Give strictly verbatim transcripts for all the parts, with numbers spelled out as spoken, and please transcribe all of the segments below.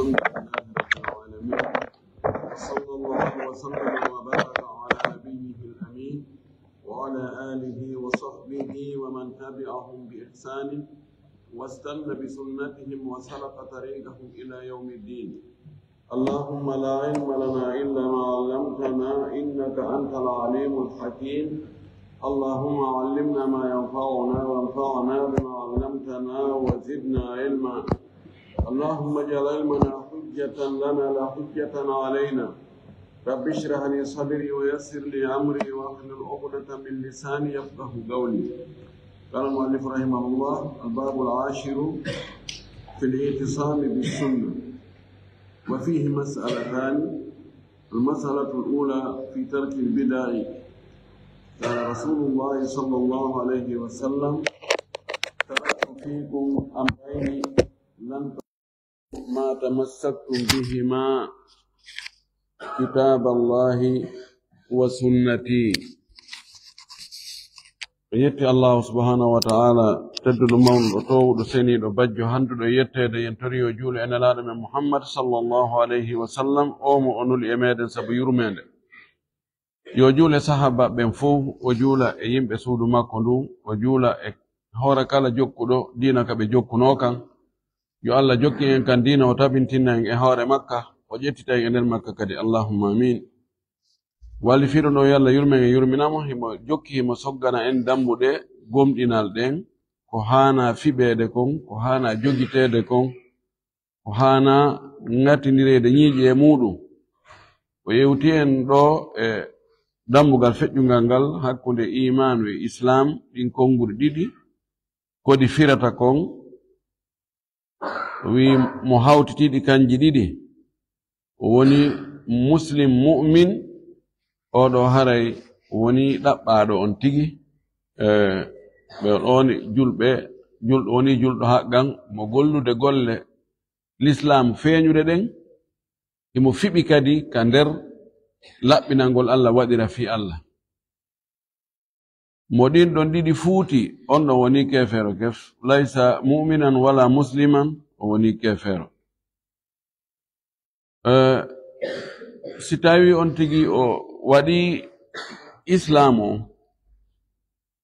الحمد لله رب العالمين. وصلى الله وسلم وبارك على نبيه الأمين وعلى آله وصحبه ومن تبعهم بإحسان واستن بسنتهم وسلك طريقهم إلى يوم الدين. اللهم لا علم لنا إلا ما علمتنا إنك أنت العليم الحكيم. اللهم علمنا ما ينفعنا وانفعنا بما علمتنا وزدنا علما. اللهم اجعل علمنا حجة لنا لا حجة علينا. رب اشرح لي صدري ويسر لي أمري واحلل عقدة من لساني يفقه قولي. قال المؤلف رحمه الله: الباب العاشر في الاعتصام بالسنة، وفيه مسألتان. المسألة الأولى في ترك البدع. قال رسول الله صلى الله عليه وسلم: تركت فيكم أمرين لن ما تمسكتم بهما كتاب الله وسنتي. O yetti Allahu subhanahu wa ta'ala, tedduɗo mawnuɗo, toowuɗo seniiɗo, bajjo handuɗo e yetteede. Yen tori yo juulu e nelaaɗo men Muhammad sallallahu alayhi wa sallam, o mo o nuli e meɗen sabu yurmeende. Yo juule sahaaba ɓen fow, o juula e yimɓe suudu makko ndun, o juula e hoore kala jokkuɗo diina ka ɓe jokkunoo kan. Yo Allah jokkin en kan diina, o tabintina en e hoore makka, o ƴettita en e nder makka kadi. Allahumma amin. Wallifiiɗo ɗo, yo Allah yurmen e yurminamo, himo jokki, himo soggana en dambuɗe gomɗinal ɗen, ko haana fiɓeede kon, ko haana jogiteede kon, ko haana ŋattindireede ñiiƴe e muuɗum. O yewti en ɗo e dambugal feƴƴungal ngal hakkunde iimaanu e islaam, ɗin konnguɗi ɗiɗi, ko ɗi firata kon. O wi'i mo hawtitii ɗi kanji ɗiɗi, o woni muslim mu'min, o ɗo haray woni ɗaɓɓaaɗo on tigi. E, ɓe o ɗooni julɓe, julɗo woni julɗo haqqan, mo gollude golle lislaam feeñuɗe ɗen, himo fiɓi kadi ka nder laɓɓinangol Allah waɗira fii Allah. Mo ɗin ɗon ɗiɗi fuuti, on ɗon woni keefeero kef. Laysa mu'minan wala musliman, o woni keefeero. Eh, si tawi on tigi o waɗi islaam o,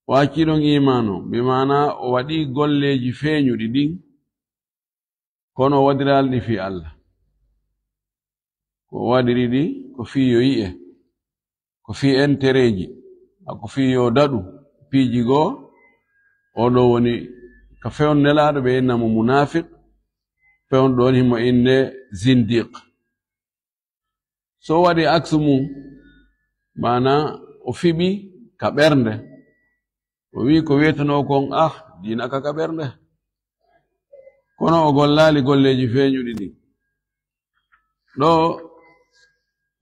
o accii ɗon iimaan o, bi maana o waɗi golleeji feeñuɗi ɗin, kono o waɗiraali ɗi fii Allah. Ko o waɗiri ɗi ko fii yo yi'e, ko fii entereeji, a ko fii yo daɗu piiji goo. O ɗo woni ka fewndo Nelaaɗo, ɓe inna mo munaafiq, fewndo ɗon himo innde zindiq. So o waɗi aksu mum, maana o fiɓi ka ɓernde, o wi'i ko wi'etenoo kon, ah, diina ka ka ɓernde. Kono o gollaali golleeji feeñuɗi ɗin. Ɗo,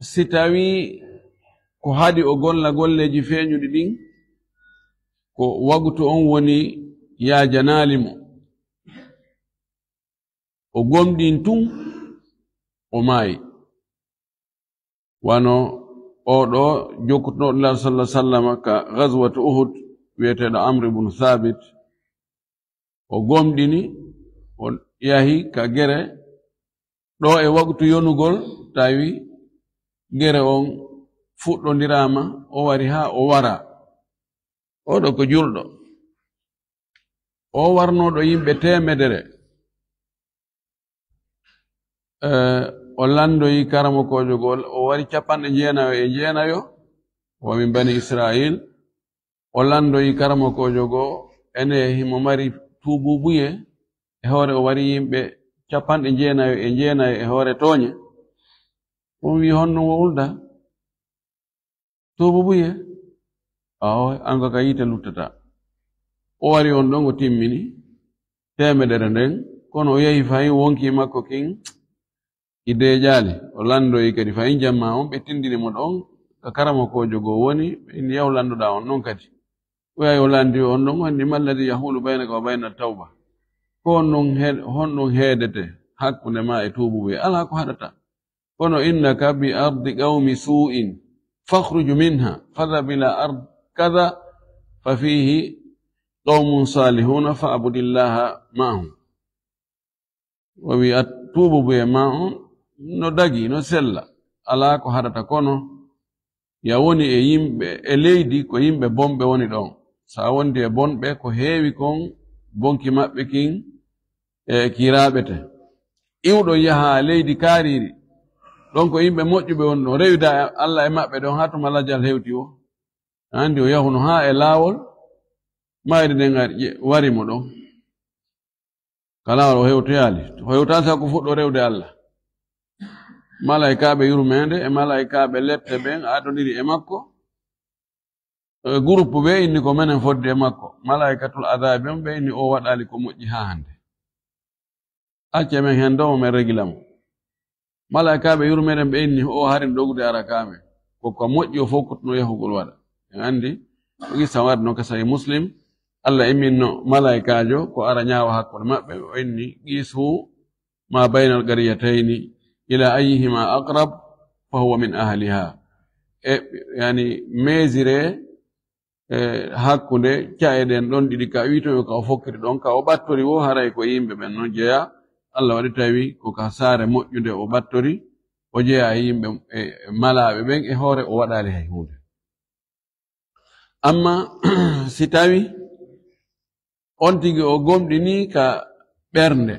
si tawii ko haɗi o golla golleeji feeñuɗi ɗin, ko wagutu on woni yaajanaali mo. O gomɗin tun, o maayi. Wano oo ɗoo jokkutunooɗo Nulaaɗo sallallahu alaihi wasallam ka ghazwatu Uhud, wi'eteeɗo Amr ibn Thabit, o gomɗini, o yahi ka gere, ɗo e waqtu yonugol, tawi gere on fuɗɗondiraama, o wari haa o wara. Oo ɗoo ko julɗo. O warnooɗo yimɓe teemedere. Eh, o lanndoyi karamokoojo goo, o wari capanɗe jeenayo e jeenayo, wa min bani Israil. O lanndoyi karamokoojo goo, ene himo mari tuubuubuye, e hoore o wari yimɓe capanɗe jeenayo e jeenayo e hoore tooñe. On wi'i, "Honno wo ulda?" Tuubuubuye? Awo, an ko ka yiite luttata. O wari on ɗon, o timmini teemedere nden, kono o yahi fahin wonkii makko kin i deeƴaali. O lanndoyi kadi fahin jamma on, ɓe tindini mo ɗon ka karamokoojo goo woni, ɓe inni, "Yahu lanndoɗaa on ɗon kadi." O yahi o lanndi on ɗon, o anndi, "Ma alladhi yahulu baynaka wa bayna tawba?" Ko on ɗon he-, honɗon heedete hakkunde ma e tuubuubuye? Alaa ko haɗata. Kono, "Innaka bi ardi qawmi su'in, fakhruj minha, fadhhab ila ard kadha, fa fihi qawmun salihuna, fa'budillaha ma'ahum." O wi'i, "A Tuububuye maa on no dagii, no sella, alaa ko haɗata, kono ya woni e yimɓe, e leydi ko yimɓe bonɓe woni ɗon. So a wondi e bonɓe, ko heewi kon bonki maɓɓe kin e ki raaɓete. Iwɗon yaha leydi kaariiri, ɗon ko yimɓe moƴƴuɓe woni ɗon, rewida Alla e maɓɓe ɗon, haa tuma lajal hewti o. Anndi o yahuno haa e laawol, mayri nden ari, ƴe-, wari mo ɗon. Ka laawol o hewtoyaali. O hewtaali sabu ko fuɗɗo rewde Alla. Malaykaaɓe yurmeende e malaykaaɓe lette ɓen adondiri e makko. E groupe ɓe inni ko menen fodde e makko. Malaikatul adaabi on ɓe inni o waɗaali ko moƴƴi haa hannde. Acce men hen domo men regila mo. Malaikaaɓe yurmeɗen ɓe inni o harin dogude ara ka men. Ko ko moƴƴi o fof ko no yahugol waɗa. En anndi ko qissa waɗi noon ka Sahih Muslim. Allah imminno malaikaajo ko ara ñaawa hakkunde maɓɓe. O inni qiisu ma baynal qariyatayni ila ayyihima aqrab fa huwa min ahliha. E, yani, meesire, e, hakkunde ca'e ɗen ɗon ɗiɗi ka wi'eten ka o fokkiti ɗon, ka o ɓattori wo haray ko yimɓe ɓen non jeya. Allah waɗi tawi ko ka saare moƴƴunde o ɓattori, o jeya e yimɓe, e, e malaaɓe ɓen e hoore o waɗaali hay huunde. Amma si tawi on tigi o gomɗini ka ɓernde,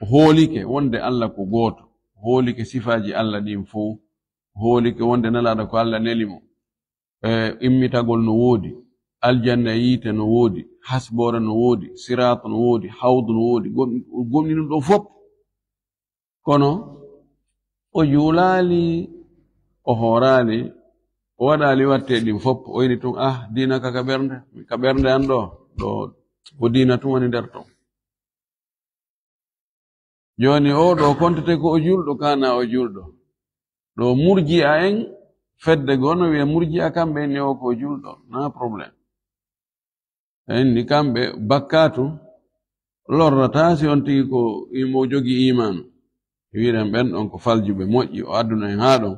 o hoolike wonde Allah ko gooto, o hoolike sifaaji Allah ɗin fow, o hoolike wonde nelaaɗo ko Allah neli mo, e immitagol no woodi, aljanna e yiite no woodi, hasboore no woodi, siraat no woodi, hawdu no woodi, gom-, gomɗini ɗum ɗon fof. Kono o juulaali, o hooraali, o waɗaali watte ɗin fof, o ini tun, ah, diina ka, ka ɓernde, ka ɓernde an ɗo, ɗo ko diina tun woni nder ton. Jooni o ɗo kontete ko o juulɗo, kana o juulɗo. Ɗo murji'a en, fedde goo no wi'a murji'a kamɓe ni o ko juulɗo, na problème. En ni kamɓe bakkatu lorrata si on tigi ko imo jogi imaanu. Wiɗen ɓen ɗon ko faljuɓe moƴƴi o adduna en haa ɗon.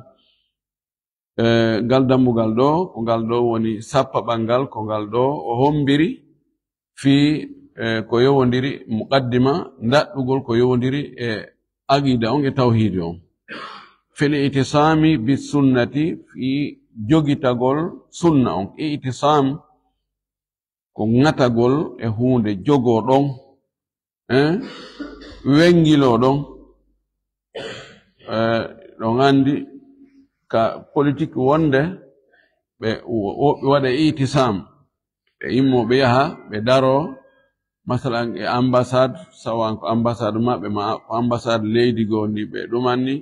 E, ngal dambugal ɗo, ko ngal ɗo woni sappaɓal ngal, ko ngal ɗo o hombiri fii, e, ko yowondiri muqaddima, ndaɗɗugol ko yowondiri e aqida on e tawhidi on. Fil i'tisaami bi sunnati, fii jogitagol sunna on. I'tisaam ko ŋatagol e huunde jogoo ɗon, eh, wengiloo ɗon. Eh, ɗon anndi ka politik wonde ɓe wo-, woɓɓe waɗa itisam, ɓe immoo ɓe yaha, ɓe daroo, masalan, e ambassade, sawan ko ambassade maɓɓe, ma ko ambassade leydi goo ndi ɓe ɗumanni,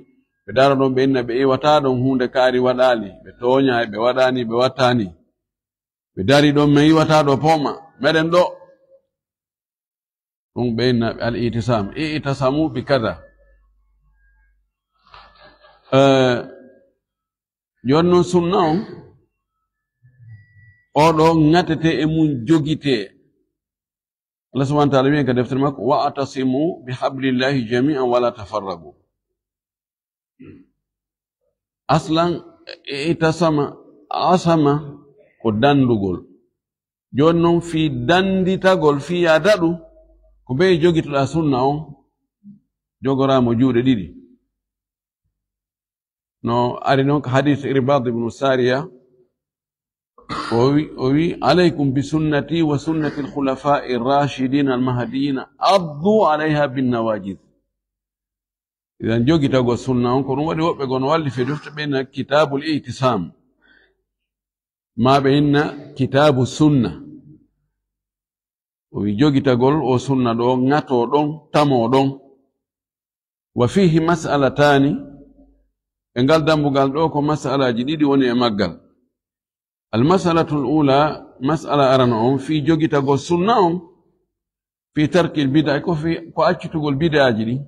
ɓe daro ɗon, ɓe inna ɓe iwata ɗon huunde kaari waɗaali, ɓe tooñaay, ɓe waɗaani, ɓe wattaani. Ɓe dari ɗon, men iwata ɗo pooma, meɗen ɗo. Ɗum ɓe inna al itisam, i'tasamu bi kada. Eh, jooni noon sunna on, oɗo ŋatete e mum jogite. Allah subhanahu wa ta'ala wi'i ka deftere makko, "Wa'tasimu bi hablillahi jami'an wa la tafarraqu." Aslan, e, itasama, asama ko dandugol. Jooni noon fii danditagol, fii yaa daɗu, ko bee jogitoɗaa sunna on, jogoraa mo juuɗe ɗiɗi. No ari noon ko hadis Irbad ibnu Sariya, o wi, o wi, "Alaykum bi sunnati wa sunnati al-khulafa'i ar-rashidin al-mahdiyyin, addu alayha bin nawajid." Idan jogitagol sunna on, ko ɗum waɗi woɓɓe goo no walli fii defte ɓe inna Kitabul I'tisam. Maa ɓe inna Kitabu Sunna. O wi jogitagol o sunna ɗo, ŋato ɗon, tamo ɗon. Wa fihi mas'alataani, e ngal dambugal ɗo ko mas'alaaji ɗiɗi woni e maggal. Al mas'alatul ula, mas'ala arano on, fii jogitagol sunna on, fii tarkil bid'a, ko fii, ko accitugol bid'aaji ɗin.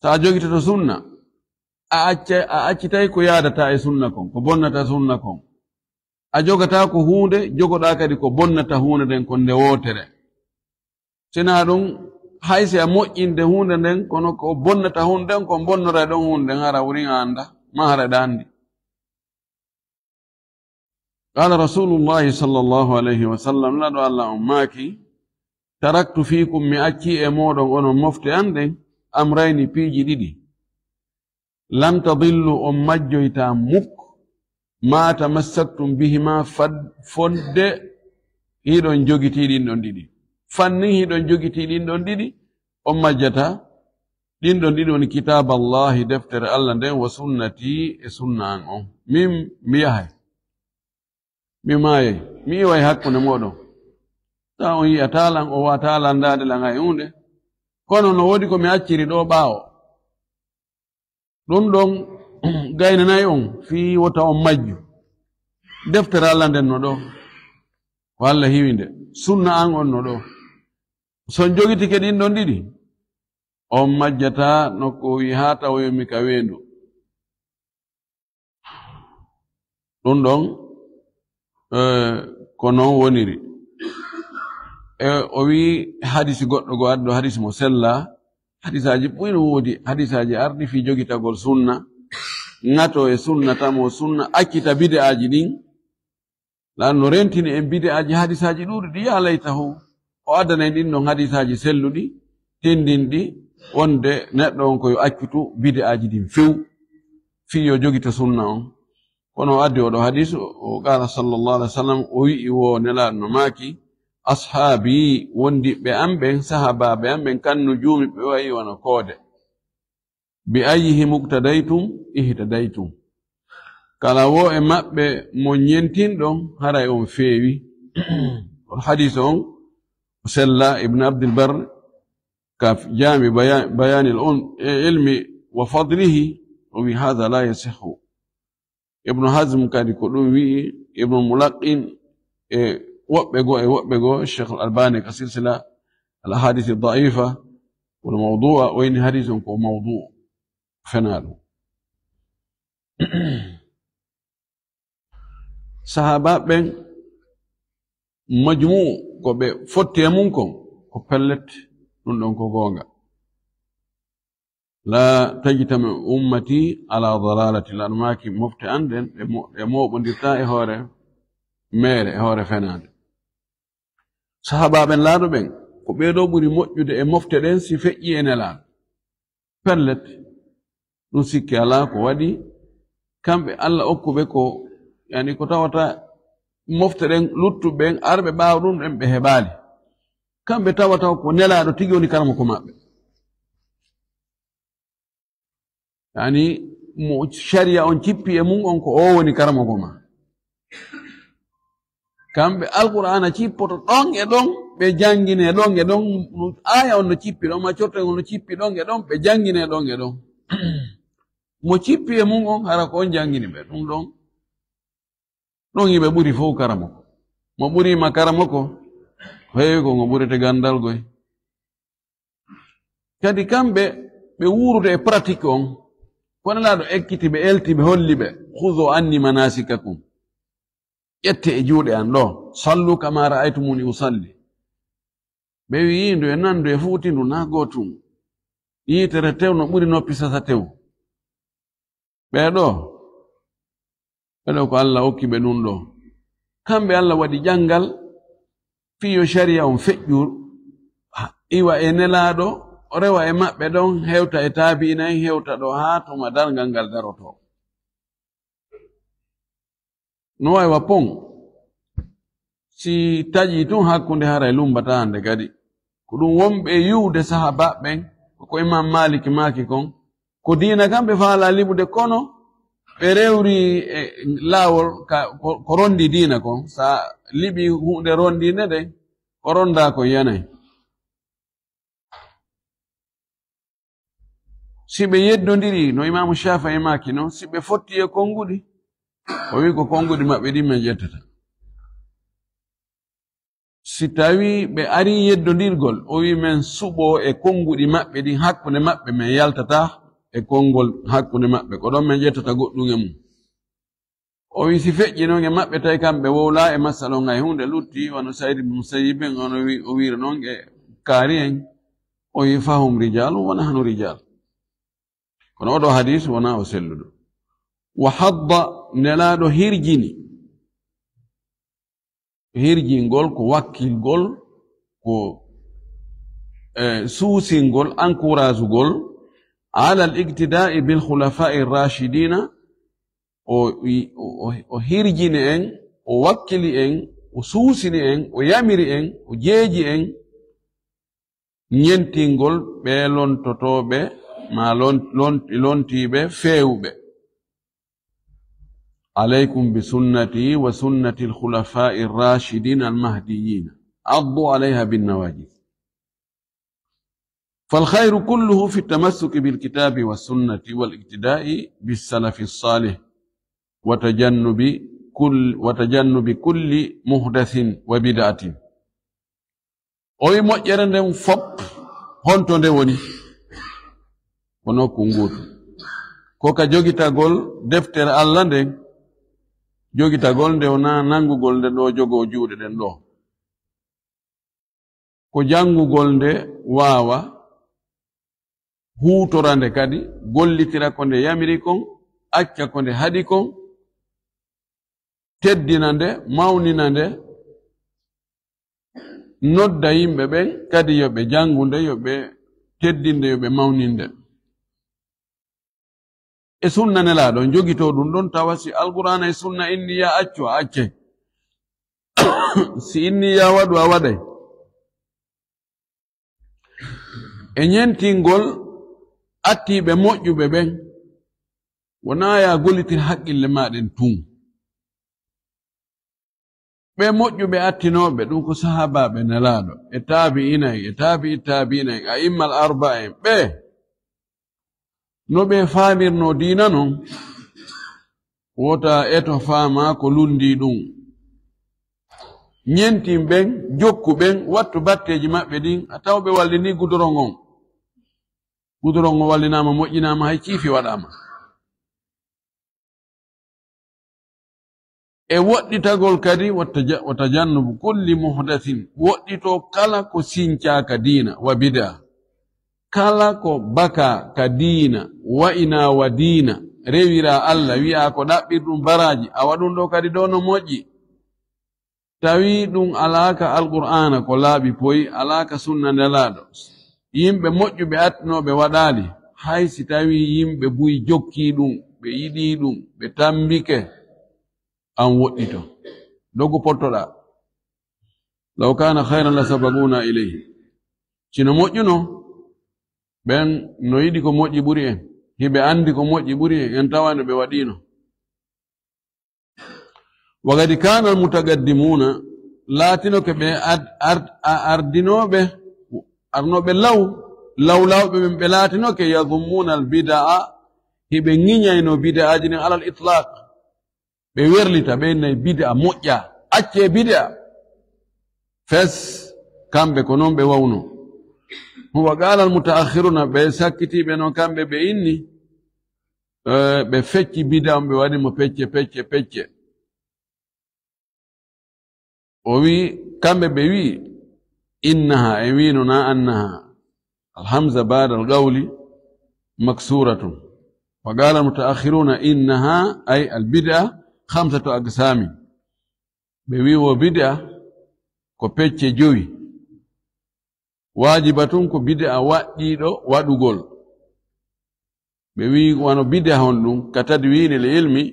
So a jogitoto sunna, a acca-, a accitay ko yaadata e sunna kon, ko bonnata sunna kon. A jogataa ko huunde, jogoɗaa kadi ko bonnata huunde nden kon nde wootere. Sinaa ɗum, hay si a moƴƴinde huunde nden, kono ko bonnata huunde nden kon bonnoray ɗon huunde nden, hara wurin a annda, maa hara ɗa anndi. Qala Rasulullahi sallallahu alayhi wa sallam, Nulaaɗo Allah on maaki, "Taraktu fiikum, mi acci e mooɗon onon mofte an ɗen, amrayni, piiji ɗiɗi. Lan tadillu, on majjoyta muk, ma tamassaktum bihima, fad-, fodde hiɗon jogitii ɗin ɗon ɗiɗi. Fannin hiɗon jogitii ɗin ɗon ɗiɗi, on majjata. Ɗin ɗon ɗiɗi woni kitaaballahi, deftere Allah nden, wa sunnati, e sunna an on. Min mi yahay. Mi maayay. Mi iway hakkunde mooɗon. Ta on yi'a taalan, o wa taalan ndaade lan hay huunde. Kono no woodi ko mi acciri ɗoo ɓaawo. Ɗun ɗon gaynanay on fii wota on majju. Deftere Allah nden no ɗoo. Ko Allah hiwi nde. Sunna an on no ɗoo. So on jogitike ɗin ɗon ɗiɗi, on majjata nokku o wi'i haa tawoyon mi ka weendu. Ɗun ɗon, eh, ko non woniri. E o wi'i hadisi goɗɗo go addo hadisi mo sella. Hadisaaji buy no woodi. Hadisaaji ardi fii jogitagol sunna. Ŋato e sunna, tamo sunna, accita bid'aaji ɗin. Lan no rentini en bid'aaji, hadisaaji ɗuuɗi ɗi, yaa laytahu. O addanay ɗin ɗon hadisaaji selluɗi, tindinɗi, wonde neɗɗo on ko yo accutu bid'aaji ɗin few, fii yo jogito sunna on. Kono o addi oɗo hadis, o, o qaala sallallahu alaihi wasallam, o wi'i wo Nelaaɗo no maaki, "Ashaabi, wondiɓɓe am ɓen, sahaabaaɓe am ɓen, kan nujuumi, ɓe wa'i wano koode." "Bi ayyihim muqtadaytum ihtadaytum." Kala wo e maɓɓe mo ñentinɗon, haray on feewi. On hadis on, sella Ibn Abdul Barr, ka Jaami Baya-, Bayaanil Un-, Ilmi wa Fadlihi, o wi, "Haadha la yasihhu." Ibnu Hazm kadi ko ɗun wi'i, Ibnu Mulaqqin e woɓɓe goo, e woɓɓe goo, Sheikh Al-Albani ka silsila Al Ahadith Da'ifa wal Mawdu'a, o inni hadis on ko mawdu', fenaaɗo. Sahaaba ɓen, majmu'u ko ɓe fotti e mun kon, ko pellet, ɗun ɗon ko goonga. "La tajtami ummati ala dalalati." Lan maaki mofte an ɗen, ɗe mo-, ɗe mooɓondirta e hoore meere, e hoore fenaande. Sahaabaaɓe Nelaaɗo ɓen, ko ɓee ɗoo ɓuri moƴƴude e mofte ɗen si feƴƴi e Nelaaɗo. Pellet, ɗun sikke alaa ko waɗi. Kamɓe Alla okkuɓe ko, yani ko tawata mofte ɗen luttuɓe ɓen, arɓe ɓaawo ɗun ɗen ɓe heɓaali. Kamɓe tawata ko Nelaaɗo tigi woni karamoko maɓɓe. Yani, mo shari'a on cippi e mun on, ko o woni karamoko ma. Kamɓe Alqur'aana cippoto ɗon e ɗon, ɓe janngine ɗon e ɗon, no aaya on no cippi ɗon, ma corte on no cippi ɗon e ɗon, ɓe janngine ɗon e ɗon. Mo cippi e mun on, hara ko on janngini ɓe ɗun ɗon. Ɗon hiɓe ɓuri fow karamoko. Mo ɓuri ma karamoko, ko heewi ko ngo ɓurete ganndal goy. Kadi kamɓe, ɓe wuurude e pratique on. Kono Nelaaɗo ekkiti ɓe, elti ɓe, holli ɓe, "Khudhu anni manasikakum." Ƴette e juuɗe an ɗoo. "Sallu kama ra'aytumuni usalli." Ɓe wi'i, "Ndu e nandu e fuutindu na gootum. Yiitere tew no ɓuri noppi sasa tew." Ɓee ɗoo, ɓee ɗoo ko Alla okki ɓe ɗun ɗoo. Kamɓe Alla waɗi janngal, fii yo shari'a on feƴƴu, iwa e Nelaaɗo, rewa e maɓɓe ɗon, hewta e taabi'ina'en, hewta ɗoo haa tuma darngal ngal darotoo. No waawi wa pon, si taƴii tun hakkunde, haray lumbataa hande kadi. Ko ɗun wonɓe e yi'ude sahaabaaɓe ɓen, ko Imaam Maalik maaki kon, ko diina kan ɓe faalaa liɓude, kono ɓe rewri e laawol ka, ko, ko rondi diina kon. Sa liɓi huunde rondiinde nden, ko rondaa kon yanay. Si ɓe yeddondiri, no Imaamu Shaafi'i maaki non, si ɓe fotti e konguɗi, o wi'i ko konguɗi maɓɓe ɗin men ƴettata. Si tawii ɓe arii yeddondirgol, o wi'i men suɓoo e konguɗi maɓɓe ɗin, hakkunde maɓɓe men yaltataa e kongol hakkunde maɓɓe, ko ɗon men ƴettata goɗɗun e mun. O wi'i si feƴƴi non e maɓɓe, tawi kamɓe wowlaa e masala on hay huunde, lutti wano Sa'iid ibn Musayyib en, on o wi-, o wi'iri non e kaari en, o wi'i, "Fahum rijaalun wa nahnu rijaal." Kono oɗo hadiis wonaa o selluɗo. Wa hadda, Nelaaɗo hirjini. Hirjingol ko wakkilgol, ko, eh, suusingol, encouragugol, ala al iqtida'i bil khulafa'i rashidina, o, o, o hirjini en, o wakkili en, o suusini en, o yamiri en, o jeeji en, ñentingol ɓe lontotooɓe, ma lon-, lon-, lontiiɓe feewuɓe. Alaykum bi sunnati wa sunnati al khulafa'i rashidin al mahdiyyin. Addu alayha bin nawajid. فالخير كله في التمسك بالكتاب والسنة والاقتداء بالسلف الصالح وتجنب كل، وتجنب كل محدث وبدعة. O wi moƴƴere nden fop, honto nde woni? Ko nokku nguutu. Ko ka jogitagol deftere Allah nden, jogitagol nde wona nanngugol nde ɗo jogoo juuɗe ɗen ɗo. Ko janngugol nde waawa, huutora nde kadi, gollitira ko nde yamiri kon, acca ko nde haɗi kon, teddina nde, mawnina nde, nodda yimɓe ɓen kadi yo ɓe janngu nde, yo ɓe teddinde, yo ɓe mawninde. E sunna Nelaaɗo, jogitoo ɗum ɗon, tawa si Alqur'aana e sunna inni ya accu, a accay. Si inni ya waɗu, a waɗay. E ñentingol attiiɓe moƴƴuɓe ɓen, wonaa ya gollitir haqqille maa ɗen tun. Ɓe moƴƴuɓe attinooɓe ɗum ko sahaabaaɓe Nelaaɗo, e taabi'ina'en, e taabi'i taabi'ina'en, a'immal arba'a'en, ɓe no ɓe faamirnoo diina non, wota eto faamaa ko lunndii ɗum. Ñentin ɓen, jokku ɓen, wattu batteeji maɓɓe ɗin, a taw ɓe wallinii gudoron on. Gudoron on wallinaama, moƴƴinaama, hay ciifi waɗaama. E woɗɗitagol kadi, wa taja-, wa tajannubu kulli muhdathin, woɗɗitoo kala ko sincaaka diina, wa bid'a. Kala ko bakaa ka diina, wa'inaa wa diina, rewiraa Allah, wi'aa ko ɗaɓɓir ɗum baraaji, awa ɗum ɗo kadi ɗo no moƴƴi. Tawi ɗum alaa ka Alqur'aana ko laaɓi poy, alaa ka sunna Nelaaɗo. Yimɓe moƴƴuɓe attinooɓe waɗaali, hay si tawi yimɓe buy jokkii ɗum, ɓe yiɗii ɗum, ɓe tammbike, an woɗɗito. Dogu pottoɗaa. Law kaana khayran la sabaquna ilayhi. Si no moƴƴuno, ɓen no yiɗi ko moƴƴi ɓuri en, hiɓe anndi ko moƴƴi ɓuri en, en tawano ɓe waɗiino. Wa qad kaana al-mutaqaddimuna, laatinoke ɓe ad-, ard-, a-, ardinooɓe, arnooɓe law, lawlawɓe ɓen ɓe laatinoke, yadhummuna al-bid'a, hiɓe ŋiñayno bid'aaji ɗin alal itlaq. Ɓe werlita, ɓe innay bid'a moƴƴa, accee bid'a. Fes, kamɓe ko non ɓe wawno. Wa qaala al-mutaakhiruna, ɓe sakkitiiɓe non kamɓe ɓe inni, eh, ɓe fecci bid'a on, ɓe waɗi mo pecce, pecce, pecce. O wi, kamɓe ɓe wi, innaha, en wino na annaha. Alhamza ba'da alqawli maksuratun. Wa qala almutaakhiruna innaha, ay albid'a, khamsatu aqsamin. Ɓe wi wo bid'a ko pecce jowi. Waajibatun ko bid'a waɗɗiiɗo waɗugol. Ɓe wi wano bid'a honɗum, ka tadwinil ilmi,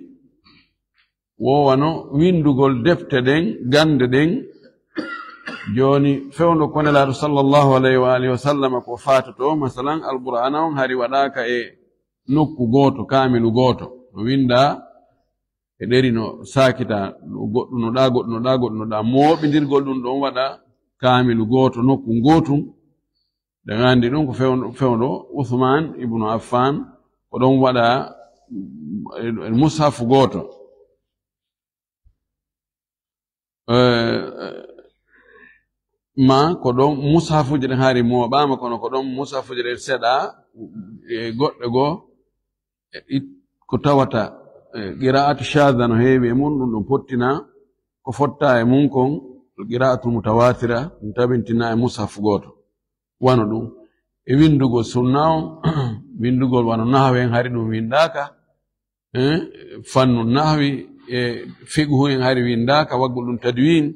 wo wano windugol defte ɗen, gande ɗen. Jooni fewndo ko Nelaaɗo sallallahu alayhi wa alihi wa sallama ko faatoto, masalan, Alqur'aana on hari waɗaaka e nokku gooto, kaamilu gooto. No winda e ɗeri no saakita, no goɗɗum, no ɗa goɗɗum, no ɗa goɗɗum, no ɗa mooɓindirgol ɗum ɗon waɗa kaamilu gooto, nokku ngootum. Ɗen anndi ɗum ko fewndo, fewndo Usmaan ibnu Affaan, ko ɗon waɗa, eh, mushafu gooto. Eh, ma ko ɗon mushafuji ɗen hari mooɓaama, kono ko ɗon mushafuji ɗen seɗa, eh, goɗɗe goo, eh, it-, ko tawata, eh, qiraatu shadha no heewi e mum, ɗum ɗon pottina, ko fotta e mum kon, qiraatul mutawatira, ɗum tabintina e mushafu gooto. Wano ɗum, e windugol sunna on, windugol wano nahwi en hari ɗum windaaka, eh, fannu nahwi e fiqhu en hari windaaka, waggol ɗum tadwin.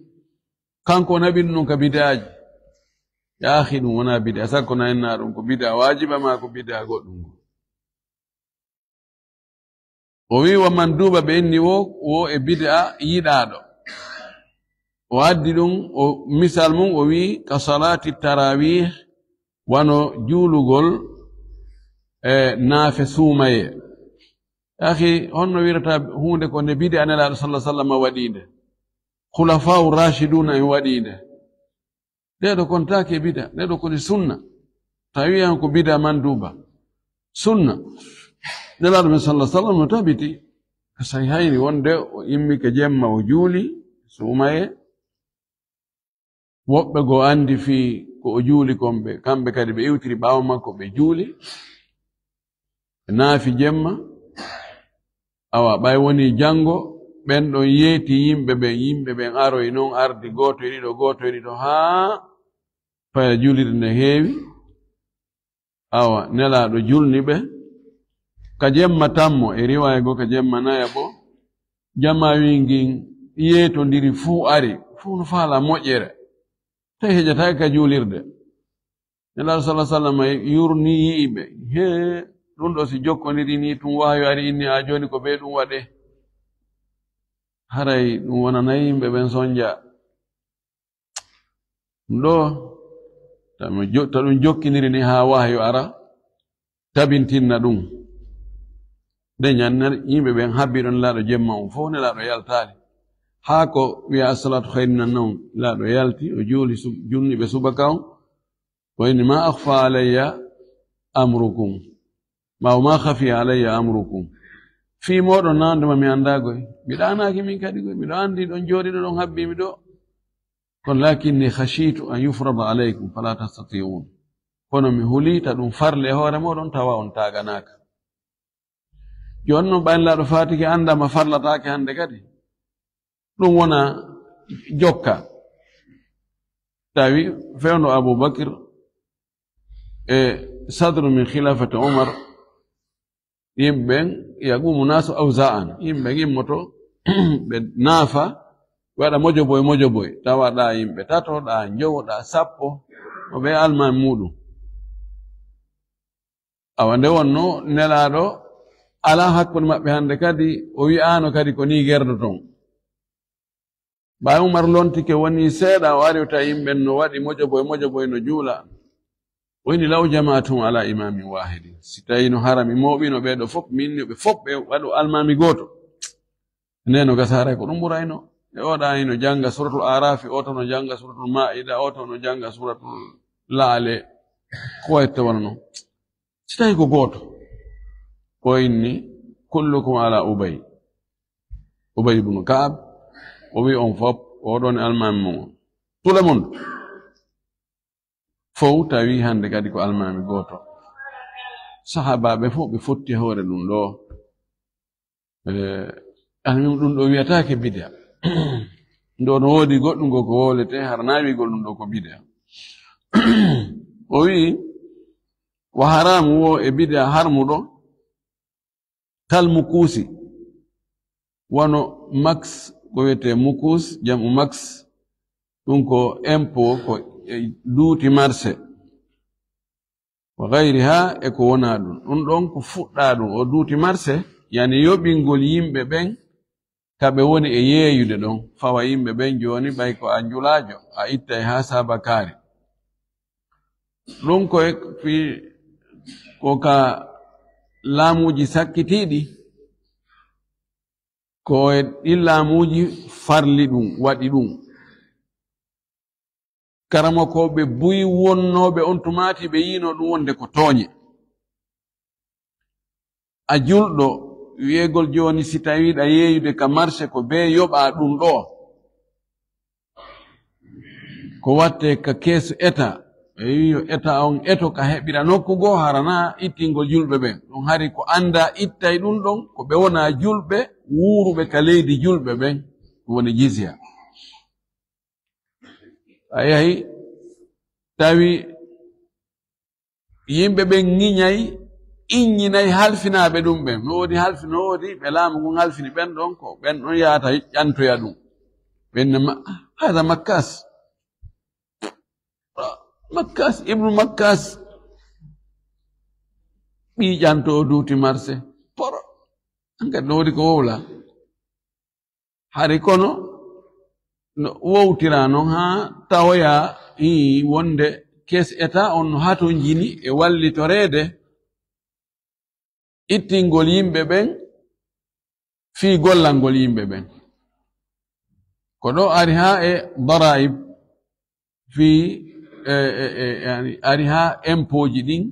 Kanko o naɓi ɗum ka bid'aaji. Yaahi, ɗum wonaa bid'a, sakko na en na ɗum ko bid'a waajiba maa ko bid'a goɗɗum ngu. O wi wa manduba, ɓe inni wo, wo e bid'a yiɗaaɗo. O addi ɗum, o misal mum, o wi ka salati tarawih, wano juulugol e naafe suumaye. Yaahi, honno wirata huunde ko nde bid'a Nelaaɗo sallallahu alaihi wasallam waɗiinde? Khulafa'u Rashiduna en waɗiinde. Ɗeɗo kon taake bid'a, ɗeɗo koni sunna. Tawi an ko bid'a manduba. Sunna. Nelaaɗo men sallallahu alaihi wasallam no tabiti. Ko sahihayni wonde o immi ka jemma o juuli, suumaye. Woɓɓe goo andi fii ko o juuli kon ɓe, kamɓe kadi ɓe iwtiri ɓaawo makko ɓe juuli. Ɓe naafi jemma. Awa, ɓay woni janngo, ɓen ɗon yeeti yimɓe ɓen, yimɓe ɓen aroyi non, ardi gooto e ɗiɗo, gooto e ɗiɗo, haa faya julirde nde heewi. Awa, Nelaaɗo julni ɓe. Ka jemma tammo, e riwaaya goo ka jemma naya bo, jamaa wi ngin yeetondiri fuu ari, fuu no faala moƴƴere. Tawi heƴataake ka juulirde. Nelaaɗo sallallahu alaihi wasallam yurni yi'i ɓe. Hee, ɗum ɗo si jokkondirii nii tun wahayu ari inni haa jooni ko bee ɗum waɗee. Haray ɗum wonanay yimɓe ɓen sonja. Ɗum ɗo, ta mo jo-, ta ɗum jokkindiri nii haa wahayu ara, tabintinna ɗum. Ɗen ñannere, yimɓe ɓen habbi ɗon Nelaaɗo jemma on fow, Nelaaɗo yaltaali. Haa ko wi'a, "As-salatu khayrun minan nawm." Nelaaɗo yalti, o juuli sub-, junni ɓe subaka on. O inni, "Ma akhfa alayya amrukum." Ma o ma khafiya alayya amrukum. Fii mooɗon na wonde ma mi anndaa goy. Mi ɗaanaaki min kadi goy. Miɗo anndi ɗon jooɗiɗo ɗon habbi mi ɗo. Kono lakinni khashitu an yufrada alaykum fala tastati'un. Kono mi huli ta ɗum farle e hoore mooɗon tawa on taaganaaka. Jooni non ɓay Nelaaɗo faatike annda ma farlataake hannde kadi. Ɗum wona jokka. Tawi fewndo Abu Bakr e sadru min khilafati Umar, yimɓe ɓen, yaqumu nasu awza'an, yimɓe ɓen immoto, ɓe naafa, waɗa mojoboy, mojoboy, tawa ɗa yimɓe tato, ɗa njowo, ɗa sappo, mo ɓe almaami muɗum. Awa, nde wonno Nelaaɗo alaa hakkunde maɓɓe hannde kadi, o wi'aano kadi ko nii gerdoton. Ɓay Umar lontike woni seeɗa, o ari o tawi yimɓe no waɗi mojoboy, mojoboy no juula. O inni, "Law jama'atum ala imamin wahidin." Si tawi no harami mooɓino ɓe ɗo fof, min ɓe fof ɓe waɗo almaami gooto. Nde no gasa haray ko ɗum ɓurayno. E oɗa hino jannga suratul Arafi, oto no jannga suratul Ma'ida, oto no jannga suratul Laale. Ko watte wala non. Si tawi ko gooto, o inni, "Kullukum ala Ubay." Ubay ibn Ka'ab, o wi on fof, oɗon almaami mon. Tout le monde. Fow tawi hannde kadi ko almaami gooto. Sahaabaaɓe fof ɓe fotti hoore ɗum ɗo. Eh, almuhim ɗum ɗo wiyataake bid'a. Ɗo no woodi goɗɗum ngo ko wowlete, hara na wi'gol ɗum ɗo ko bid'a. O wi'i, wa haramu wo e bid'a harmuɗo, kal mukusi, wano max, ko wiyetee mukus, jam'u max, ɗum ko impôt, ko e duuti marché. Wa gayriha, e ko wonaa ɗum. Ɗum ɗon ko fuɗɗaa ɗum, o duuti marché, yani yoɓingol yimɓe ɓen ka ɓe woni e yeeyude ɗon. Fawa yimɓe ɓen jooni, ɓay ko a njulaajo, a ittay haa saabakaari. Ɗum ko e fii, ko ka laamuuji sakkitiiɗi, ko e ɗin laamuuji farli ɗum, waɗi ɗum. Karamokooɓe buy wonnooɓe on tumaati, ɓe yiino ɗum wonde ko tooñe. A julɗo, wi'egol jooni, si tawi ɗa yeeyude ka marché, ko bee yoɓaa ɗum ɗo. Ko watte ka keesu eta. E wi'i yo eta on eto ka heɓira nokku goo, hara na ittingol julɓe ɓen. Ɗum hari ko annda ittay ɗum ɗon, ko ɓe wona julɓe, wuuruɓe ka leydi julɓe ɓen, ɗum woni jizya. A yahi, tawi yimɓe ɓen ŋiñay, iññinay halfinaaɓe ɗum ɓen. No woodi halfi-, no woodi ɓe laamu ngun halfini ɓen ɗon, ko ɓen ɗon yahata ƴantoya ɗum. Ɓen ne ma-, hada makkas. Makkas, ibnu Makkas, ɓii ƴanto o duuti marse. Poro, an kadi no woni ko wowla. Hari kono, no wowtira noon haa tawoya, ii, wonde kees eta on no hatonjini e wallitoreede ittingol yimɓe ɓen fii gollangol yimɓe ɓen. Ko ɗo ari haa e daraib fii, e, e, e, yani, ari haa impooji ɗin,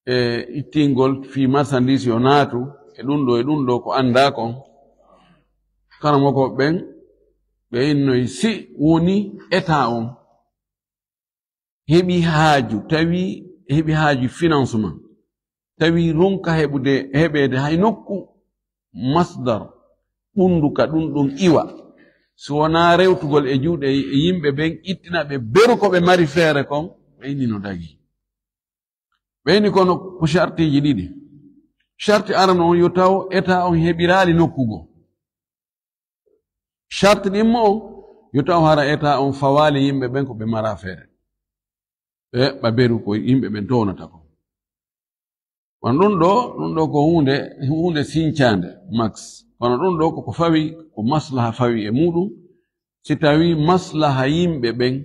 e ittingol fii marchandise yo naatu, e ɗum ɗo, e ɗum ɗo ko anndaa kon. Karamoko ɓen, ɓe innoy si woni eta on heɓi haaju, tawi heɓi haaju financement, tawi ronka heɓude, heɓeede hay nokku masdar ɓunndu ka ɗum ɗum iwa, si wonaa rewtugol e juuɗe e yimɓe ɓen, ittina ɓe beru ko ɓe mari feere kon, ɓe inni no dagi. Ɓe inni kono ko sartiiji ɗiɗi. Sarti arano on yo taw eta on heɓiraali nokku goo. Sarti ɗimmo on, yo taw hara eta on fawaali yimɓe ɓen ko ɓe mara feere. Ɓe ɓa beru ko yimɓe ɓen townata ko. Kono ɗum ɗo, ɗum ɗo ko huunde, huunde sincaande, max. Kono ɗum ɗo ko, ko fawi, ko maslaha fawi e muɗum. Si tawi maslaha yimɓe ɓen,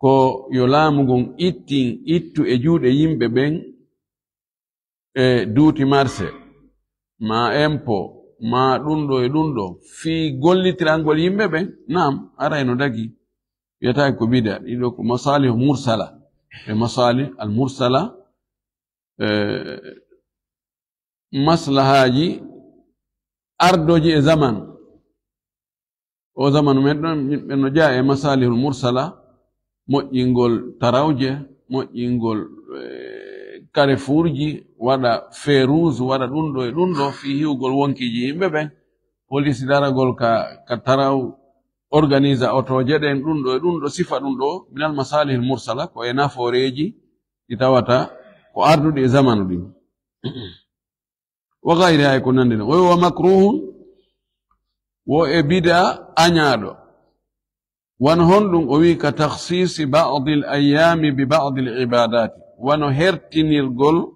ko yo laamu ngun ittin, ittu e juuɗe yimɓe ɓen, e duuti marché, ma impôt, ma ɗum ɗo e ɗum ɗo, fii gollitirangol yimɓe ɓen, naam, aray no dagi. Wiyataake ko bida, ɗiɗo ko masalih mursala. E masalih al mursala, e maslahaaji ardooji e zaman. O zamanu men ɗon, yimɓe no jeyaa e masalihul mursala, moƴƴingol tarawje, moƴƴingol, eh, carrefourji, waɗa feu rouge, waɗa ɗum ɗo e ɗum ɗo, fii hiwgol wonkiiji yimɓe ɓen. Police daragol ka, ka taraw, organisa otooje ɗen, ɗum ɗo e ɗum ɗo, sifa ɗum ɗo, minal masalihil mursala, ko e nafooreeji ɗi tawata ko arduɗi e zamanu ɗin. Wa gayri hay ko nandi non. O wi wa makruhun, wo e bida añaaɗo. Wano honɗum? O wi ka takhsisi ba'dil ayyami bi ba'dil ibadati. Wano hertinirgol,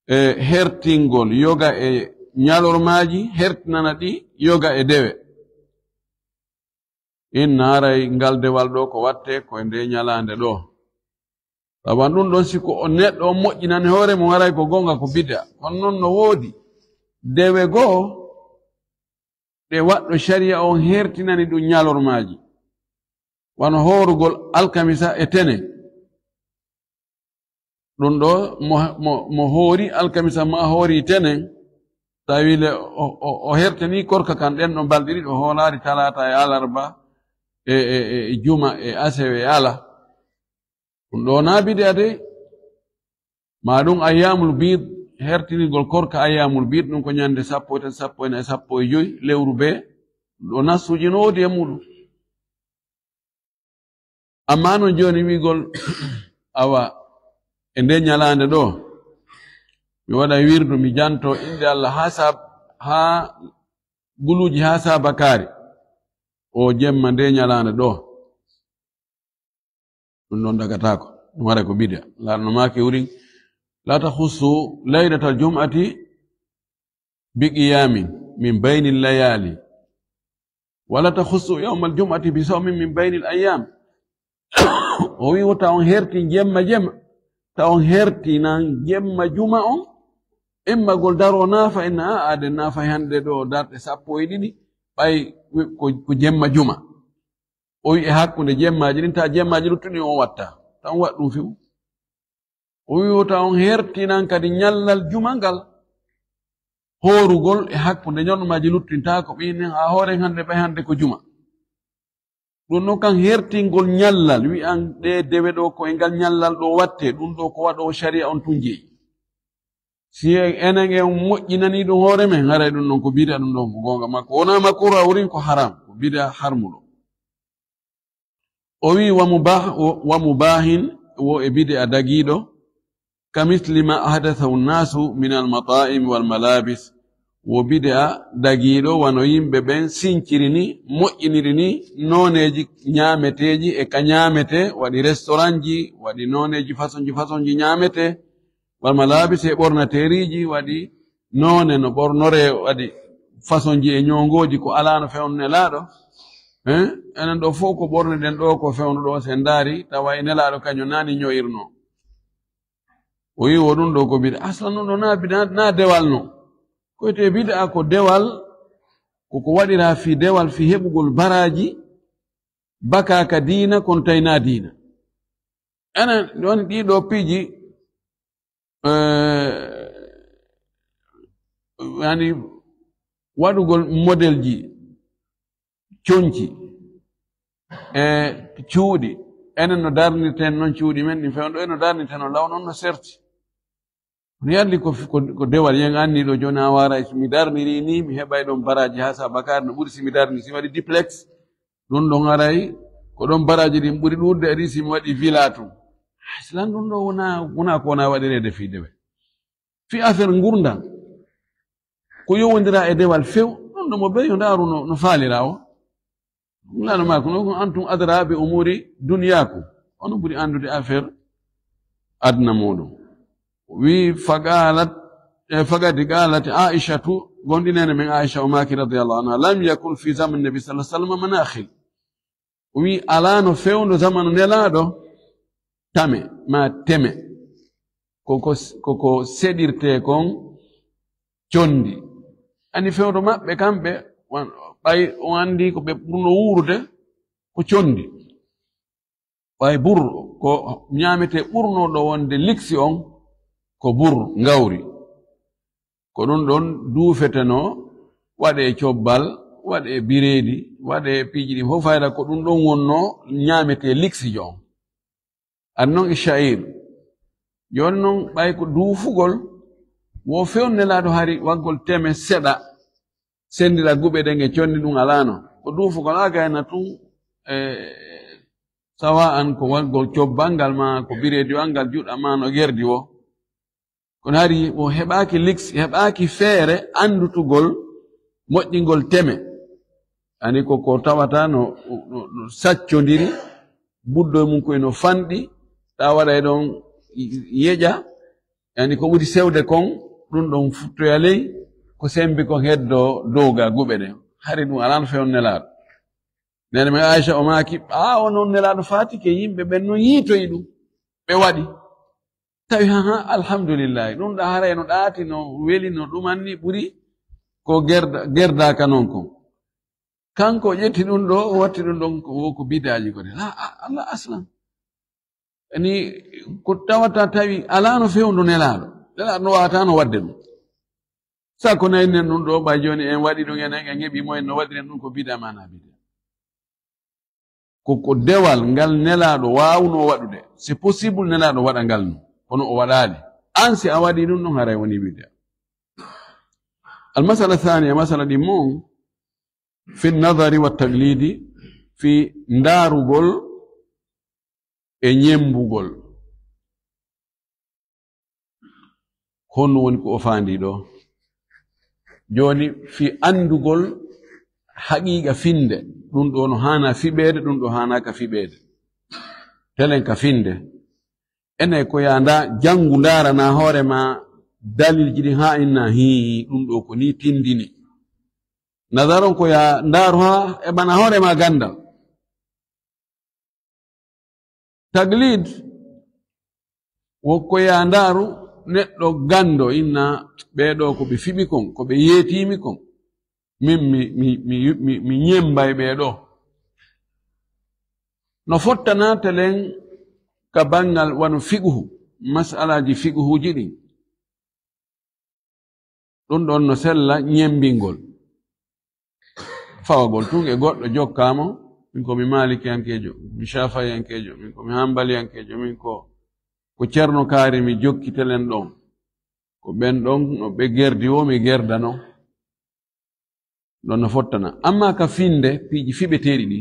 e hertingol yoga e ñalormaaji, hertinana ɗi yoga e dewe. Inna haray ngal dewal ɗo ko watte ko e nde ñalaande ɗo. Sabu ɗum ɗon, si ko o neɗɗo on moƴƴinani hoore mum, haray ko goonga ko bid'a. Kono non no woodi dewe goo ɗe waɗɗo shari'a on hertinani ɗum ñalormaaji. Wano hoorugol alkamisa e tenen. Ɗum ɗo mo, mo, mo hoori alkamisa ma hoori tenen, tawi le o, o, o hertani korka kan ɗen ɗon balɗe ɗiɗi, o hoolaari talaata e alarba e, e, e, e juma e asewe e ala. Ɗum ɗo na bid'a de. Ma ɗum ayyamul bid, hertinigol korka ayyamul bid, ɗum ko ñande sappo e tati, sappo e nayi, sappo e joy lewru be. Ɗum ɗo nassuuji no woodi e muɗum. Amma non jooni wi'gol, awa, e nde ñalaande ɗo, mi waɗa wirdu, mi janto innde Allah haa sab-, haa guluuji, haa saabakaari, o jemma nde ñalaande ɗo. Ɗum ɗon dagataako. Ɗum waɗa ko bid'a. Laarno maaki wurin, "La takhussu laylatal jum'ati bi qiyamin min baynil layali, wala takhussu yawmal jum'ati bi sawmin min baynil ayyam." O wi, "Wota on hertin jemma jemma, ta on hertinan jemma juma on, immagol daro naafa, inna a aden naafa hande ɗo darɗe sappo e ɗiɗi, ɓay ko, ko jemma juma." O wi, "E hakkunde jemmaaji ɗin, ta jemmaaji luttuɗi on watta, ta on waɗ ɗum few." O wi, "Wota on hertinan kadi ñallal juma ngal, hoorugol e hakkunde ñalormaaji luttuɗi, ta ko ɓe inen haa hooren hande ɓay hande ko juma." Ɗum noon kan hertingol ñallal, wi'an ɗe dewe ɗo ko e ngal ñallal ɗo watte, ɗum ɗo ko waɗo shari'a on tun jeyi. Si en, enen en moƴƴinani ɗum hoore men, haray ɗum ɗon ko bid'a, ɗum ɗon ko goonga makko. Wona makruha wurin, ko haram, ko bid'a harmuɗo. O wi, "Wa mubah, wa mubahin, wo e bid'a dagiiɗo, ka misli ma ahdathahu nnasu min al mata'im wal malabis, Wo bid'a dagiiɗo wano yimɓe ɓen sinciri ni, moƴƴiniri ni nooneeji ñaameteeji e ka ñaametee, waɗi restaurantji, waɗi nooneeji fasonji fasonji ñaametee, wal malaabis e ɓornateeriiji, waɗi noone no ɓornoree, waɗi fasonji e ñoongooji ko alaano fewndo Nelaaɗo. Eh? Enen ɗoo fof ko ɓorniɗen ɗoo ko fewndo ɗoo, si en ndaari, tawa e Nelaaɗo kañum naani ño'irnoo. O wi'i wo ɗum ɗoo ko bid'a. Aslan ɗum ɗoo na bid'a, na dewal non. Ko wiyetee bid'a ko dewal, ko ko waɗiraa fii dewal, fii heɓugol baraaji, bakaa ka diina, kono tawi na diina. Enen ɗon ɗii ɗoo piiji, eh, yani waɗugol modelji, conci, e cuuɗi. Enen no darnirten non cuuɗi men ɗin fewndo, en no darnirten non law non no serti. Kono yalli ko, ko, ko dewal, yen anni ɗoo jooni a waray, so mi darniri ni, mi heɓay ɗon baraaji haa sa bakaari no ɓuri si mi darni, si mi waɗi duplex, ɗum ɗon aray, ko ɗon baraaji ɗin ɓuri ɗuuɗude, ari si mi waɗi villa tun. Aslan ɗum ɗoo wona, wona ko wona waɗireede fii dewe. Fii affaire ngurndan, ko yowondira e dewal few, ɗum ɗo mo ɓe yo ndaaru no, no faalira o. Laano maako no, "Antum adra bi umuri dunyakum." Onon ɓuri anndude affaire aduna muɗum. Wi faqalat, e faqad qalat Aishatu, gonɗinene men Aisha o maaki radiyallahu anha, "Lam yakun fi zaman nabi sallallahu alaihi wasallam manakhil." O wi alano fewndo zamanu Nelaaɗo tame, ma teme. Koko, koko seɗirte kon condi. Ani fewndo maɓɓe kamɓe, wan-, ɓay on anndi ko ɓe ɓurno wuurude, ko condi. Ɓay bur, ko ñaamete ɓurno ɗo wonde liksi on, ko bur, ngawri. Ko ɗum ɗon duufetenoo, waɗee cobbal, waɗee bireedi, waɗee piiji ɗi fof fayda, ko ɗum ɗon wonnoo ñaamete liksijo on. An non e sha'ir. Jooni non, ɓay ko duufugol, wo few Nelaaɗo hari waggol teme seɗa, senndira guɓe ɗen e condi ɗum alaano. Ko duufugol a gayna tun, e, sawa an ko waggol cobbal ngal ma, ko bireedi o angal juɗa ma no gerdi wo. Kono hari o heɓaaki liks, heɓaaki feere anndutugol moƴƴingol teme. Ani ko, ko tawata no, no, no saccondiri, buddo mum ko eno fanɗi, ta waɗa e ɗon yeƴa, yani ko ɓuri sewde kon, ɗum ɗon futtoya ley, ko sembi kon heddo dow ga guɓe ɗen. Hari ɗum alano fewn Nelaaɗo. Nene men Aisha o maaki, ɓaawo non Nelaaɗo faatike, yimɓe ɓen non yiitoyi ɗum, ɓe waɗi. Tawi, ha, ha, alhamdulillahi. Ɗum ɗa haray no ɗaati, no weli, no ɗumanni ɓuri ko gerda-, gerdaaka non kon. Kanko o ƴetti ɗum ɗo, o watti ɗum ɗon ko, ko bidaaji ko de. La, a-, Allah aslan. Ani ko tawata tawi alano fewndo Nelaaɗo. Nelaaɗo no waawata no waɗde ɗum. Sa ko nayi nen ɗum ɗo, ɓay jooni en waɗi ɗum, enen en heɓi mo, en no waɗiren ɗum ko bida mana bida. Ko, ko dewal ngal Nelaaɗo waawno waɗude. C'est possible Nelaaɗo waɗa ngal no, kono o waɗaali. An si a waɗi ɗum ɗon, haray woni bida. Almasala thaniya, masala ɗimmo on, fi nadari wa taglidi, fi ndaarugol e ñembugol. Honno woni ko o faandi ɗo? Jooni, fi anndugol haqiiqa finde, ɗum ɗo no haana fiɓeede, ɗum ɗo haanaaka fiɓeede. Telen ka finde. Ene ko ya nda janngu ndaarana hoore ma dalilji ɗi haa inna hii, ɗum ɗo ko ni tindini. Nazaron ko ya ndaaru haa e bana hoore ma ganndal. Taglid, wo ko ya ndaaru neɗɗo ganndo, inna ɓee ɗo ko ɓe fiɓi kon, ko ɓe yeetiimi kon. Min mi, mi, mi, mi, mi ñembay ɓee ɗo. No fottana telen ka banngal wano fiqhu, mas'alaaji fiqhuuji ɗin. Ɗum ɗon no sella ñembingol. Fawagol tun e goɗɗo jokkaamo, min ko mi maalikiyankeejo, mi shafa'iyankeejo, min ko mi hambaliyankeejo, min ko, ko Ceerno Kaari mi jokki telen ɗon. Ko ɓen ɗon no ɓe gerdi wo mi gerda non. Ɗon no fottana. Amma ka finde piiji fiɓeteeɗi ɗi,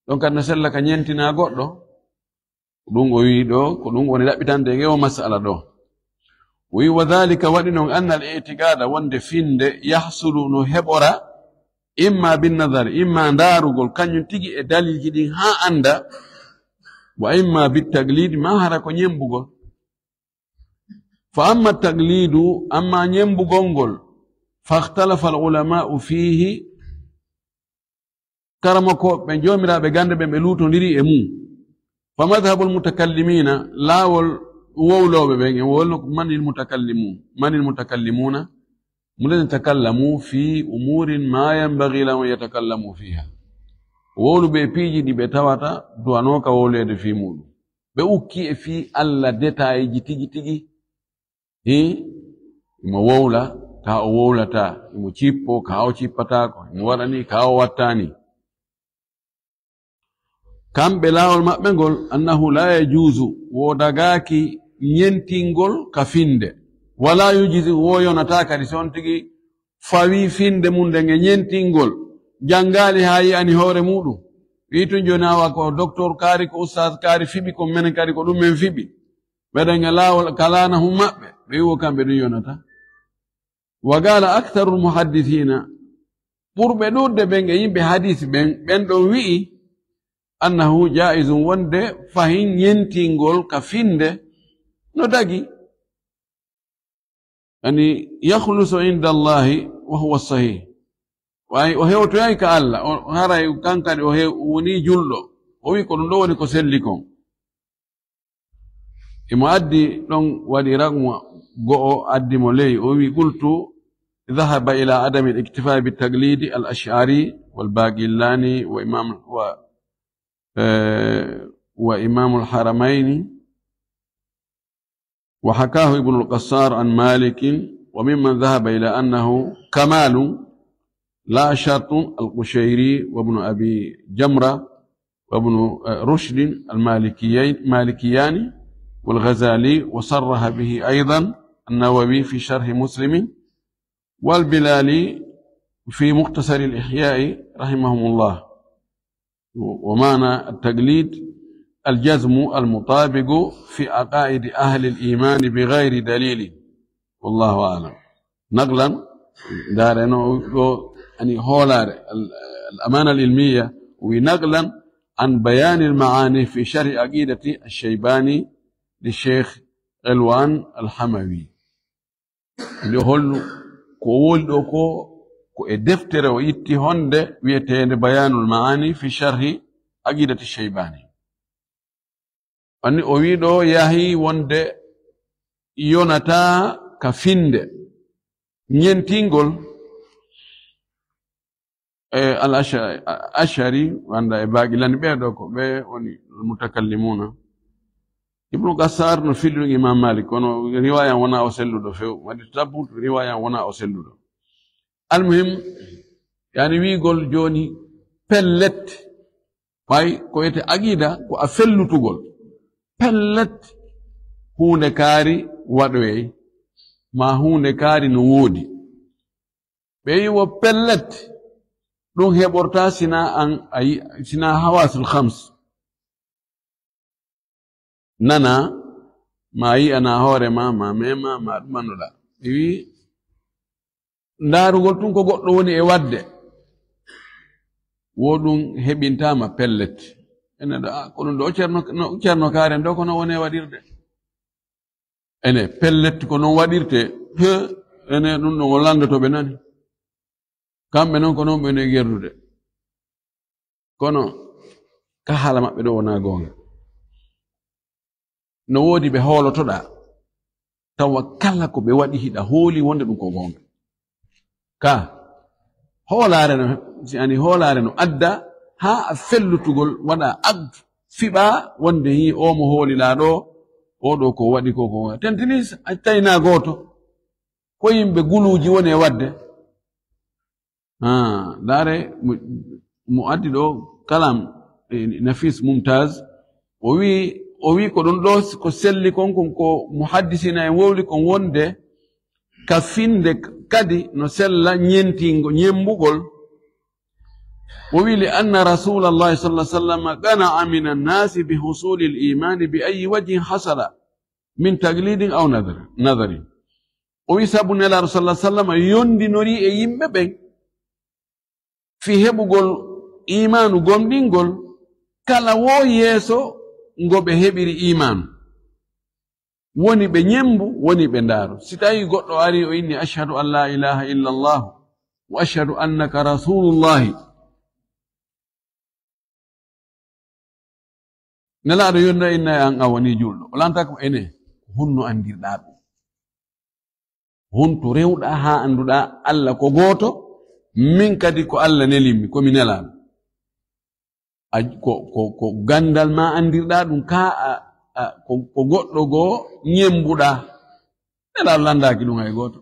ɗon kadi no sella ka ñentina goɗɗo. Ko ɗum o wi'i ɗo, ko ɗum woni ɗaɓɓitande e o masala ɗo. Wi wa dhalika, waɗi noon, anna al itiqada, wonde finde, yahsulu, no heɓora, imma bin nadar, imma ndaarugol, kañum tigi e dalilji ɗin haa annda, wa imma bit taglid, ma hara ko ñembugol. Fa amma taglidu, amma ñembugol ngol, fahtalafa al ulama'u fihi, karamokooɓe ɓen, joomiraaɓe gannde ɓen, ɓe luutondiri e mum. Fa madhhabul mutakallimina, laawol wowlooɓe ɓen, e wowlo manil mutakallimun, manil mutakallimuna, mu ladhina takallamu fi umurin ma yanbaghi lahum an yatakallamu fiha. Wowluɓe e piiji ɗi ɓe tawata duwanooka wowleede fii muuɗum. Ɓe ukki e fii Alla detayji tigi tigi. Hii, imo wowla ka o wowlata, imo cippo ka o cippataako, imo waɗa ni ka o watta ni. Kamɓe laawol maɓɓe ngol, annahu la yajuzu, wo dagaaki ñentingol ka finde. Wala yujzi, wo yonata kadi si on tigi fawi finde mum nden e ñentingol, janngaali haa yi'ani hoore muuɗum. Wi'i tun jooni awa ko docteur kaari, ko ustaas kaari fiɓi, ko menen kadi ko ɗum men fiɓi. Ɓeɗen e laawol kalaana hum maɓɓe, ɓe wi'o kamɓe ɗum yonata. Wa qala aktharul muhaddithina, ɓurɓe ɗuuɗde ɓen e yimɓe hadis ɓen, ɓen ɗon wi'i, annahu jaizun, wonde fahin ñentingol ka finde no dagi. Yani, yakhlusu inda Allahi wa huwa sahih. Way o hewtoyay ka Alla, o, o haray kankadi o hew-, woni julɗo. O wi'i ko ɗum ɗo woni ko selli kon. Imo addi ɗon waɗi raqmu go'o, addi mo ley. O wi'i, qultu, dhahaba ila adami al-iktifa bi taglidi al-Ash'ari wal Baqillani wa imam, wa, eh, wa imam al-Haramayni. Wa hakahu Ibn al-Qassar an Malikin wa mimman dhahaba ila annahu kamalun la shartun al-Qushayri wa Ibn Abi Jamra وابن، آه، رشد المالكيين، مالكيان والغزالي، وصرح به أيضا النووي في شرح مسلم، والبلالي في مختصر الإحياء رحمهم الله. ومعنى التقليد الجزم المطابق في عقائد أهل الإيمان بغير دليل. والله أعلم. Naqlan, ndaare no ɗo, ani hoolaare, al-, al-amana al-ilmiya, wi naqlan an bayanil maani fi sharhi aqidati ash-Shaybani li Sheikh Elwan al-Hamawi. Nde hollu ko woli ɗo ko, ko e deftere o itti honde wi'eteende Bayanul Maani fi sharhi aqidati Shaybani. Anni o wi'i ɗo yahi wonde yonata ka finde ñentingol, e al Asha-, Ashari, wanda e Baqilani, ɓe ɗo ko ɓe woni mutakallimuna. Ibnu Qassar no fili ɗum Imam Malik, kono riwaya wona o selluɗo few. Waɗi tabbut riwaya wona o selluɗo. Almuhim, yani wi'ugol jooni pellet, ɓay ko wiyete aqida ko a fellutugol. Pellet, huunde kaari waɗoyay, ma huunde kaari no woodi. Ɓe wi'i wo pellet, ɗum heɓorta sina an, a yi-, sina hawasul khams. Nana, ma yi'ana hoore ma, ma mema, ma ɗum annduɗa. Ɓe wi'i, ndaarugol tun ko goɗɗo woni e waɗde, wo ɗum heɓintaama pellet. Ene ɗo, a, ko ɗum ɗo Ceerno, no, Ceerno Kaaren ɗo ko no woni e waɗirde. Ene pellet ko non waɗirte, he, ene ɗum ɗo o landoto ɓe nani. Kamɓe non ko non ɓe ne gerdude. Kono ka haala maɓɓe ɗo wonaa goonga. No woodi ɓe hoolotoɗaa, tawa kala ko ɓe waɗi hiɗa hooli wonde ɗum ko goonga. Ka hoolaare no, si ani hoolaare no adda haa a fellutugol waɗa aqd fiɓa wonde hii o mo hoolilaa ɗo, o ɗo ko waɗi ko, ko tentini a tayna gooto. Ko yimɓe guluuji woni e waɗde. Ah, ndaare mo, mo addi ɗo kalam, eh, Nafis Mumtaz, o wi, o wi ko ɗum ɗo ko selli kon, kon ko muhaddisina en wowli kon wonde ka finde kadi no sella ñentingo, ñembugol. O wi, li anna Rasulallahi sallallahu alaihi wasallam qana'a minan nasi bi husulil imani bi ayyi wajhin hasala. Min taglidin aw nadar-, nadarin. O wi sabu Nelaaɗo sallallahu alaihi wasallam yondinori e yimɓe ɓen fii heɓugol iimaanu gomɗingol, kala woo yeeso ngo ɓe heɓiri iimaanu. Woni ɓe ñemmbu, woni ɓe ndaaru. Si tawii goɗɗo arii o inni, "Ashhadu an laa ilaaha illallah, wa ashhadu annaka rasuulullahi." Nelaaɗo yonda inna e an a woni juulɗo. O lanta ko ene, ko honno anndirɗaa ɗum? Honto rewɗaa haa annduɗaa Alla ko gooto, min kadi ko Alla nelimmi, ko mi nelaaɗo. A, ko, ko, ko ganndal maa anndirɗaa ɗum, kaa a, a, ko, ko goɗɗo goo ñemmbuɗaa. Nelaaɗo lanndaaki ɗum hay gooto.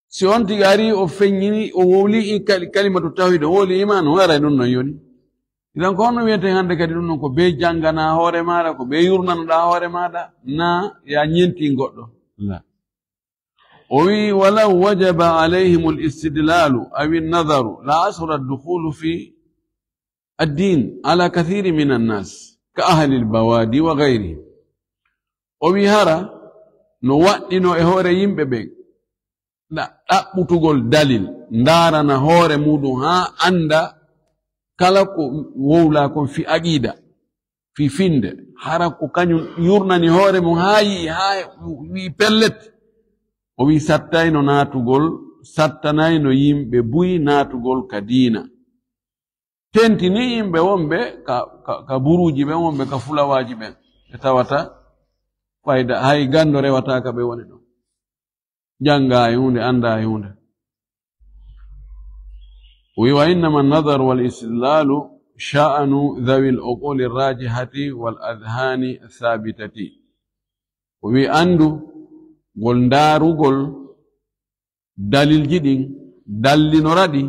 Si on tigi arii, o feññini, o wowli i kali-, kalimatu tawhid, o wowli iman, o waray ɗum non yoni. Idan ko honno wiyeten hannde kadi ɗum non ko bee jannganaa hoore maaɗa, ko bee yurnanoɗaa hoore maaɗa, naa ya ñenti goɗɗo? La. O wi'i, "Walaw wajaba alayhimul istidlalu awi nadaru la asura dukhulu fi ad-din ala kathiri min an-nas ka ahli al-bawadi wa ghayrihim." O wi'i, hara no waɗɗino e hoore yimɓe ɓen ɗa-, ɗaɓɓutugol dalil, ndaarana hoore muɗum haa annda kala ko wowlaa kon fi aqida, fi finde, hara ko kañum yurnani hoore mum haa yi'i, haa wi'i pellet. O wi'i sattayno naatugol, sattanayno yimɓe buy naatugol ka diina. Tentini yimɓe wonɓe ka, ka, ka buruuji ɓen, wonɓe ka fulawaaji ɓen, ɓe tawata fayda, hay ganndo rewataaka ɓe woni ɗon. Janngaa e huunde, anndaa e huunde. O wi, "Wa innama nadar wal istidlalu sha'anu dhawil uquli rajihati wal adhani thabitati." O wi, anndu ngol ndaarugol dalilji ɗin, dallinora ɗi,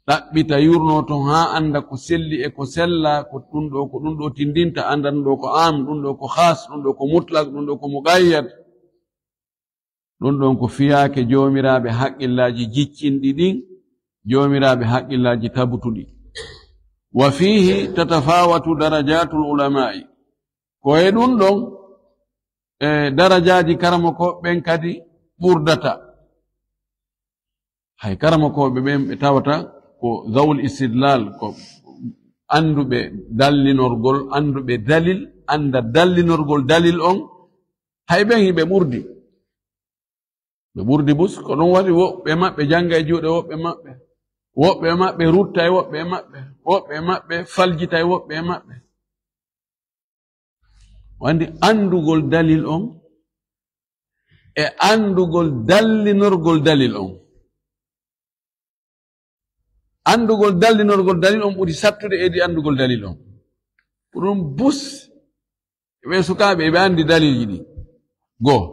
ɗaɓɓita, yurno ton haa annda ko selli e ko sella, ko ɗum ɗo, ko ɗum ɗo tindinta, annda ɗum ɗo ko am, ɗum ɗo ko khas, ɗum ɗo ko mutlaq, ɗum ɗo ko muqayyad. Ɗum ɗon ko fiyaake joomiraaɓe haqqillaaji jiccinɗi ɗin, joomiraaɓe haqqillaaji tabutuɗi. Wa fiihi tatafawatu darajatul ulama'i. Ko e ɗum ɗon, e darajaaji karamokooɓe ɓen kadi ɓurdata. Hay karamokooɓe ɓen ɓe tawata ko zawul istidlal, ko annduɓe dallinorgol, annduɓe dalil, annda dallinorgol dalil on, hay ɓen hiɓe ɓurdi. Ɓe ɓurdi bus, ko ɗum waɗi woɓɓe maɓɓe jannga e juuɗe woɓɓe maɓɓe. Woɓɓe maɓɓe rutta e woɓɓe maɓɓe. Woɓɓe maɓɓe faljita e woɓɓe maɓɓe. Wandi anndugol dalil on e anndugol dallinorgol dalil on. Anndugol dallinorgol dalil on ɓuri sattude e di anndugol dalil on. Ko ɗum bus, ɓe sukaaɓe, ɓe anndi dalilji ɗi. Goo.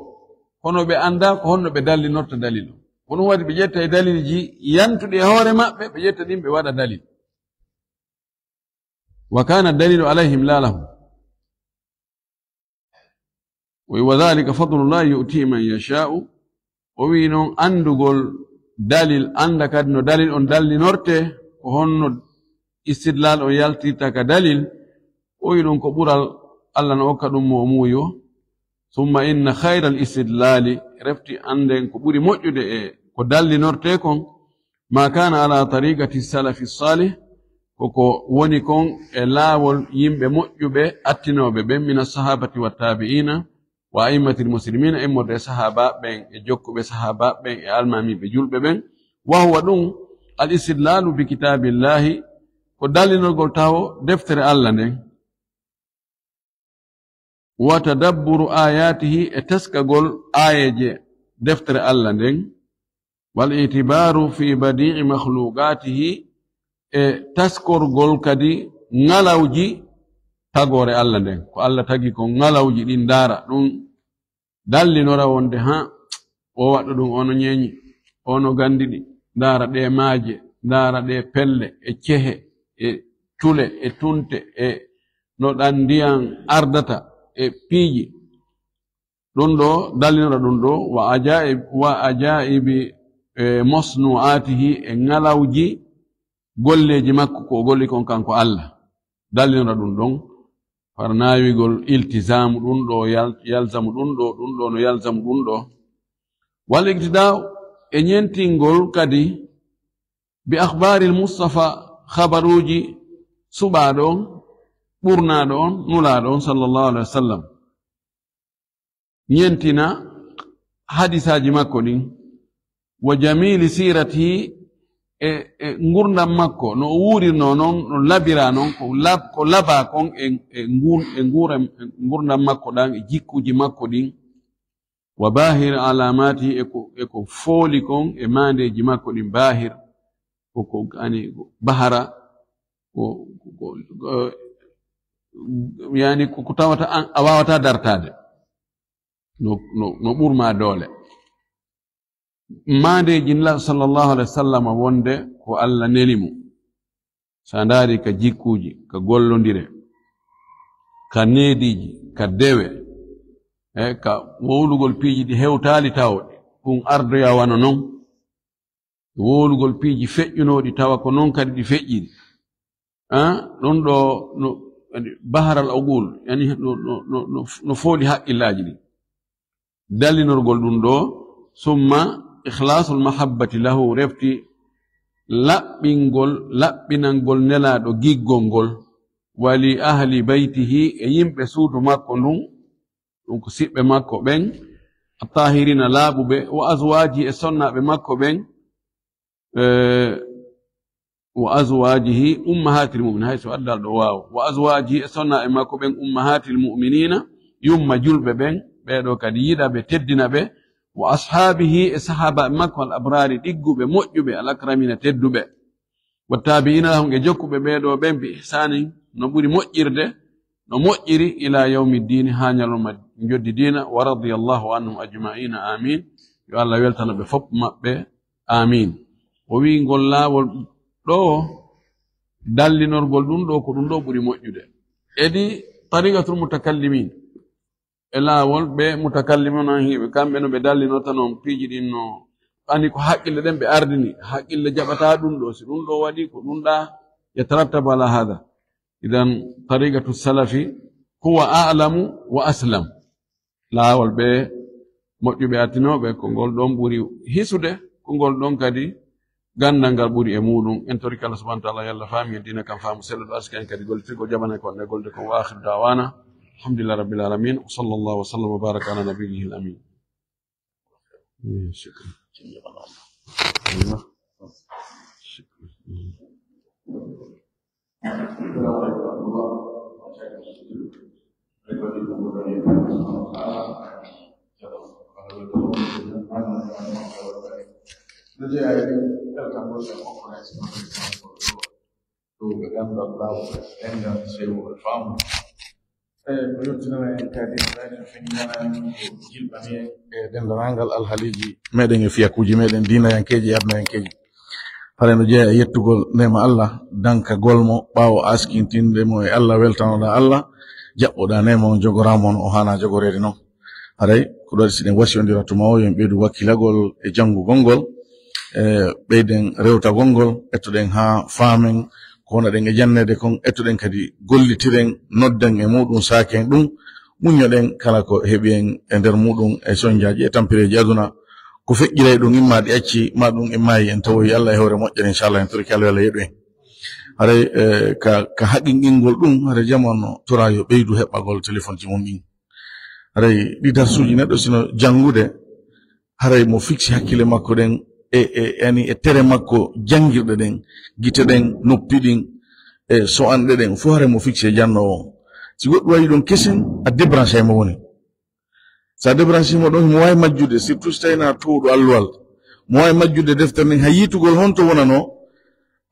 Kono ɓe anndaa ko honno ɓe dallinorta dalil on. Ko ɗum waɗi ɓe ƴetta e dalilji yantuɗi e hoore maɓɓe, ɓe ƴetta ɗin ɓe waɗa dalil. Wa kana dalilu alayhim la lahum. O wi, "Wa dhalika fadlullahi yu'ti man yasha'u." O wi noon anndugol dalil, annda kadi no dalil on dallinorte, ko honno istidlal on yaltirta ka dalil, o wi ɗum ko ɓural Allah no okka ɗum mo o muuyo. Summa inna khayral istidlali, refti annden ko ɓuri moƴƴude e ko dallinorte kon, ma kana ala tariqati salafi salih, koko woni kon e laawol yimɓe moƴƴuɓe attinooɓe ɓen, mina sahabati wa tabi'ina wa a'immatil muslimina, immorde e sahaabaaɓe ɓen e jokkuɓe sahaabaaɓe ɓen e almaamiiɓe julɓe ɓen. Wa huwa ɗum al istidlalu bi kitabillahi, ko dallinorgol tawo deftere Allah nden. Wa tadabburu ayatihi, e teskagol aayeeje deftere Allah nden. Wal itibaru fi badi'i makhluqatihi, e taskorgol kadi ŋalawji tagoore Allah nden. Ko Allah tagi ko ŋalawji ɗin ndaara ɗum dallinora wonde, ha, o waɗɗo ɗum, ono ñeeñi, ono gandi ɗi. Ndaara ɗe maaje, ndaara ɗe pelle, e cehe, e tule, e tunte, e no ɗan ndiyan ardata, e piiji. Ɗum ɗo dallinora ɗum ɗo, wa ajaib-, wa ajaibi, e, mosnu'atihi, e ŋalawji golleeji makko ko o golli kon kanko Allah. Dallinora ɗum ɗon. Far naawigol iltisaamu ɗum ɗo, yal-, yalzamu ɗum ɗo, ɗum ɗo no yalzamu ɗum ɗo. Wal iqtidaa'u e ñentingol kadi bi akhbaaril Mustafa, khabaruuji suɓaaɗo on, ɓurnaaɗo on, nulaaɗo on, sallallahu alaihi wasallam. Ñentina hadisaaji makko ɗin, wa jamili siratihi, e, e ngurdam makko, no o wuurirnoo non, no labiraa non, ko lab-, ko labaa kon e, e ngun-, e nguuram-, e ngurdam makko ɗan, e jikkuuji makko ɗin, wa bahir alamatihi, e ko, e ko fooli kon e maandeeji makko ɗin, bahir, ko, ko, ani, ko bahara, ko, ko, ko, ko, yani, ko, ko tawata an, a waawataa dartaade. No, no, no ɓurmaa doole. Maandeeji Nulaaɗo sallallahu alaihi wasallam wonde ko Allah neli mo. So a ndaari ka jikkuuji, ka gollondire, ka neediiji, ka dewe, e ka wowlugol piiji ɗi hewtaali tawɗi, ɗum ardoya wano non. Wowlugol piiji feƴƴunooɗi tawa ko non kadi ɗi feƴƴiri. Ah, ɗum ɗo no, baharal uqul, yani no, no, no, no, no fooli haqqillaaji ɗi. Dallinorgol ɗum ɗo, summa ikhlasul mahabbati lahu, refti laɓɓingol, laɓɓinangol Nelaaɗo giggol ngol, wa li ahli baytihi, e yimɓe suudu makko ndun, ɗum ko siɓɓe makko ɓen, attahirina, laaɓuɓe, wa azwaji, e sonnaaɓe makko ɓen, eh, wa azwajihi ummahatil mu'minin, hay so addal ɗo waaw, wa azwajihi, e sonnaaɓe makko ɓen, ummahatil mu'minina, yumma julɓe ɓen, ɓeeɗo kadi yiɗa ɓe, teddina ɓe, wa ashabihi, e sahaabaaɓe makko, al abrari, ɗigguɓe, moƴƴuɓe, al akramina, tedduɓe. Wa tabi'ina lahum, e jokkuɓe ɓeeɗo ɓen bi ihsanin, no ɓuri moƴƴirde, no moƴƴiri, ila yawmi ddini, haa ñalawma njoddi diina, wa radiyallahu anhum ajma'ina, amin. Yo Allah weltano ɓe fof maɓɓe, amin. O wi'i ngol laawol ɗo, dallinorgol ɗum ɗo, ko ɗum ɗo ɓuri moƴƴude. Edi tariqatul mutakallimin. E laawol ɓe mutakallimuuna hiiɓe, kamɓe no ɓe dallinota non piiji ɗin no, ani ko haqqille ɗen ɓe ardini, haqqille jaɓata ɗum ɗo, si ɗum ɗo waɗi ko ɗum ɗa yatarattabu ala hada. Idan tariqatu salafi huwa a'lamu wa aslam. Laawol ɓe moƴƴuɓe attinooɓe ko ngol ɗon ɓuri hisude, ko ngol ɗon kadi ganndal ngal ɓuri e muuɗum. En torike Allah subhanahu wa ta'ala, yo Allah faami en diina kan faamu selluɗo, arsika en kadi gollitirgol, jaɓana en ko wonɗen gollude kon. Wa akhiru da'wana alhamdulillahi rabbil alamin. Wa sallallahu wa sallam wa baraka ala nabiyyihi al amin. Shukran. Ɗo ɓe ganndal laawol, ɓe ganndal sewo e faamu. E ko yottinana en kadi, radio feññinana en ko jilɓani en e denndaangal alhaaliiji meɗen e fiyakuuji meɗen diinayankeeji e adnayankeeji. Haray no jeyaa e yettugol neema Allah, dankagol mo ɓaawo askintinde mo e Allah, weltanoɗaa Allah, jaɓɓoɗaa neema on, jogoraa mo no o haanaa jogoreede non. Haray ko ɗo waɗi si ɗen wasiyondira tuma o, yo en ɓeydu wakkilagol e janngugol ngol, e ɓeyden rewtagol ngol, ettoɗen haa faamen ko wonɗen e janneede kon, ettoɗen kadi gollitiren, nodden e muuɗum saaken ɗum, muññoɗen kala ko heɓi en e nder muuɗum e sonjaaji e tampireeji aduna, ko feƴƴiray ɗum, imma ɗi acci, ma ɗum immayi, en tawoyi Allah e hoore moƴƴere, inchallah, en torike Allah, yo Allah yeɗu en. Haray, eh, ka, ka haqinqingol ɗum, haray jamaanu no toraa yo ɓeydu heɓɓagol telefonji mum ɗin. Haray ɗi darsuuji neɗɗo sino janngude, haray mo fiksi hakkille makko ɗen e, e, yani e tere makko janngirɗe ɗen, gite ɗen, noppi ɗin, e so'anɗe ɗen, fof haray mo fiksi e jannoowo on. Si goɗɗum waɗi ɗon kesen, a débranché mo woni. So a débranché mo ɗon, himo waawi majjude, surtout si tawii na towɗo alluwal. Mo waawi majjude deftere nden, hay yiitugol honto wonanoo,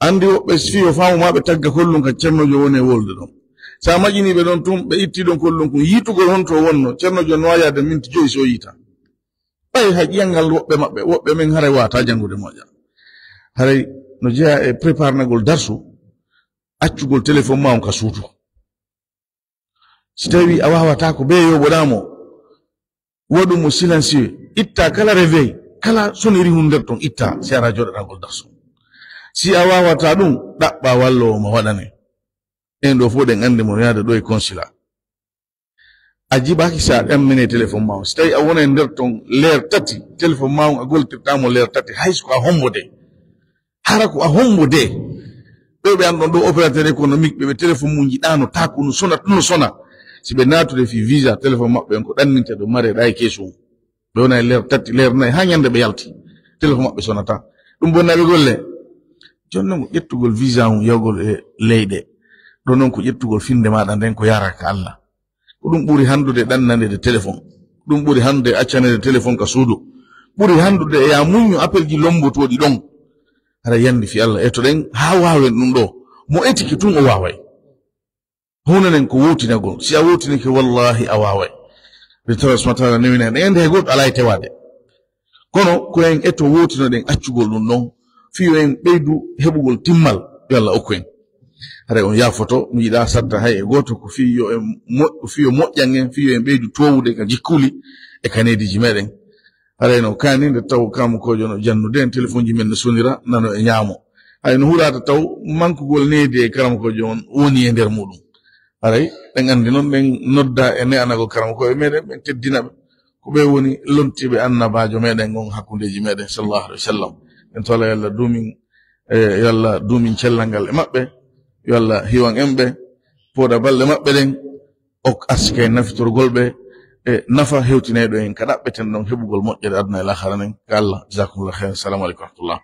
anndi woɓɓe, si fii o faamu ma ɓe tagga kollum ka cernoojo woni e wolde ɗon. So a maƴinii ɓe ɗon tun, ɓe ittii ɗon kollum kun, yiitugol honto wonno, cernoojo no waawi yaade minti joyi si o yiita. Ɓay hay ƴiyangal woɓɓe maɓɓe, woɓɓe men haray waawataa janngude moƴƴa. Haray no jeyaa e préparenagol darsu, accugol téléphone ma on ka suudu. Si tawii a waawataa ko bee yooɓoɗaa mo, waɗu mo silencieux, ittaa kala réveil, kala sonnerie hun nder ton, ittaa, si ara jooɗaɗaa ngol darsu. Si a waawataa ɗum, ɗaɓɓaa walloowo ma waɗane. En ɗoo fof ɗen anndi mo yaade ɗoo e consulat. A jibaaki si a ɗammine téléphone ma on. Si tawi a wona e nder ton leer tati, téléphone ma on a goltirta mo leer tati, hay so ko a hombo de. Hara ko a hombo de. Ɓe ɓe an ɗon ɗo opérateur économique, ɓe ɓe téléphone mum jiɗano taku no sona, no sona. Si ɓe natude fi visa, téléphone maɓɓe on ko ɗanninte ɗo mare ɗa e keesu. Ɓe wona e leer tati, leer nayi, ha ñande ɓe yalti. Téléphone maɓɓe sonata. Ɗum bonnaaɓe golle. Jooni noon ko ƴettugol visa mum, yahgol e leyɗe. Ɗo noon ko ƴettugol finde maɗa nden ko yaraka Allah. Ko ɗum ɓuri handude ɗannanede téléphone. Ɗum ɓuri handude accanede téléphone ka suudu. Ɓuri handude e ya muñño appel ji lombotooɗi ɗon. Hara yandi fi Allah. E to ɗen ha wawen ɗum ɗo. Mo etiki tun o waway. Hunanen ko wowtinagol. Si a wowtinike, wallahi a waaway. Ɓe tawa subhanahu wa taala newina en. Ɗen ende hay gooto alaa e tewaade. Kono ko en eto wowtinoɗen accugol ɗum ɗon. Fiyo en ɓeydu heɓugol timmal. Yo Allah okku en. Haray on yaafoto, mi yiɗa sadda hay e gooto ko fiyo en mo-, fiyo moƴƴan en, fiyo en ɓeydu towude ka jikkuli e ka neediji meɗen. Haray no kaani nde taw karamokoojo no jannude en, telefonji men no sonira, nano e ñaamo. Hay no hulaata taw mankugol needi e karamokoojo on woni e nder muɗum. Haray ɗen anndi noon, ɗen nodda e ne'anagol karamokooɓe meɗen, ɓen teddina ɓe. Ko ɓe woni lontiiɓe annabaajo meɗen on hakkundeeji meɗen, sallallahu alaihi wa sallam. En tola yo Allah duumin, e, yo Allah duumin cellal ngal e maɓɓe, yo Allah hiwan en ɓe, pooɗa balɗe maɓɓe ɗen, ok arsike nafitorgol ɓe, e nafa hewtinayɗo en ka ɗaɓɓeten ɗon heɓugol moƴƴere aduna e lahara nden ka Allah. Jazakumullahu khairan. Assalamu alaikum wa rahmatullah.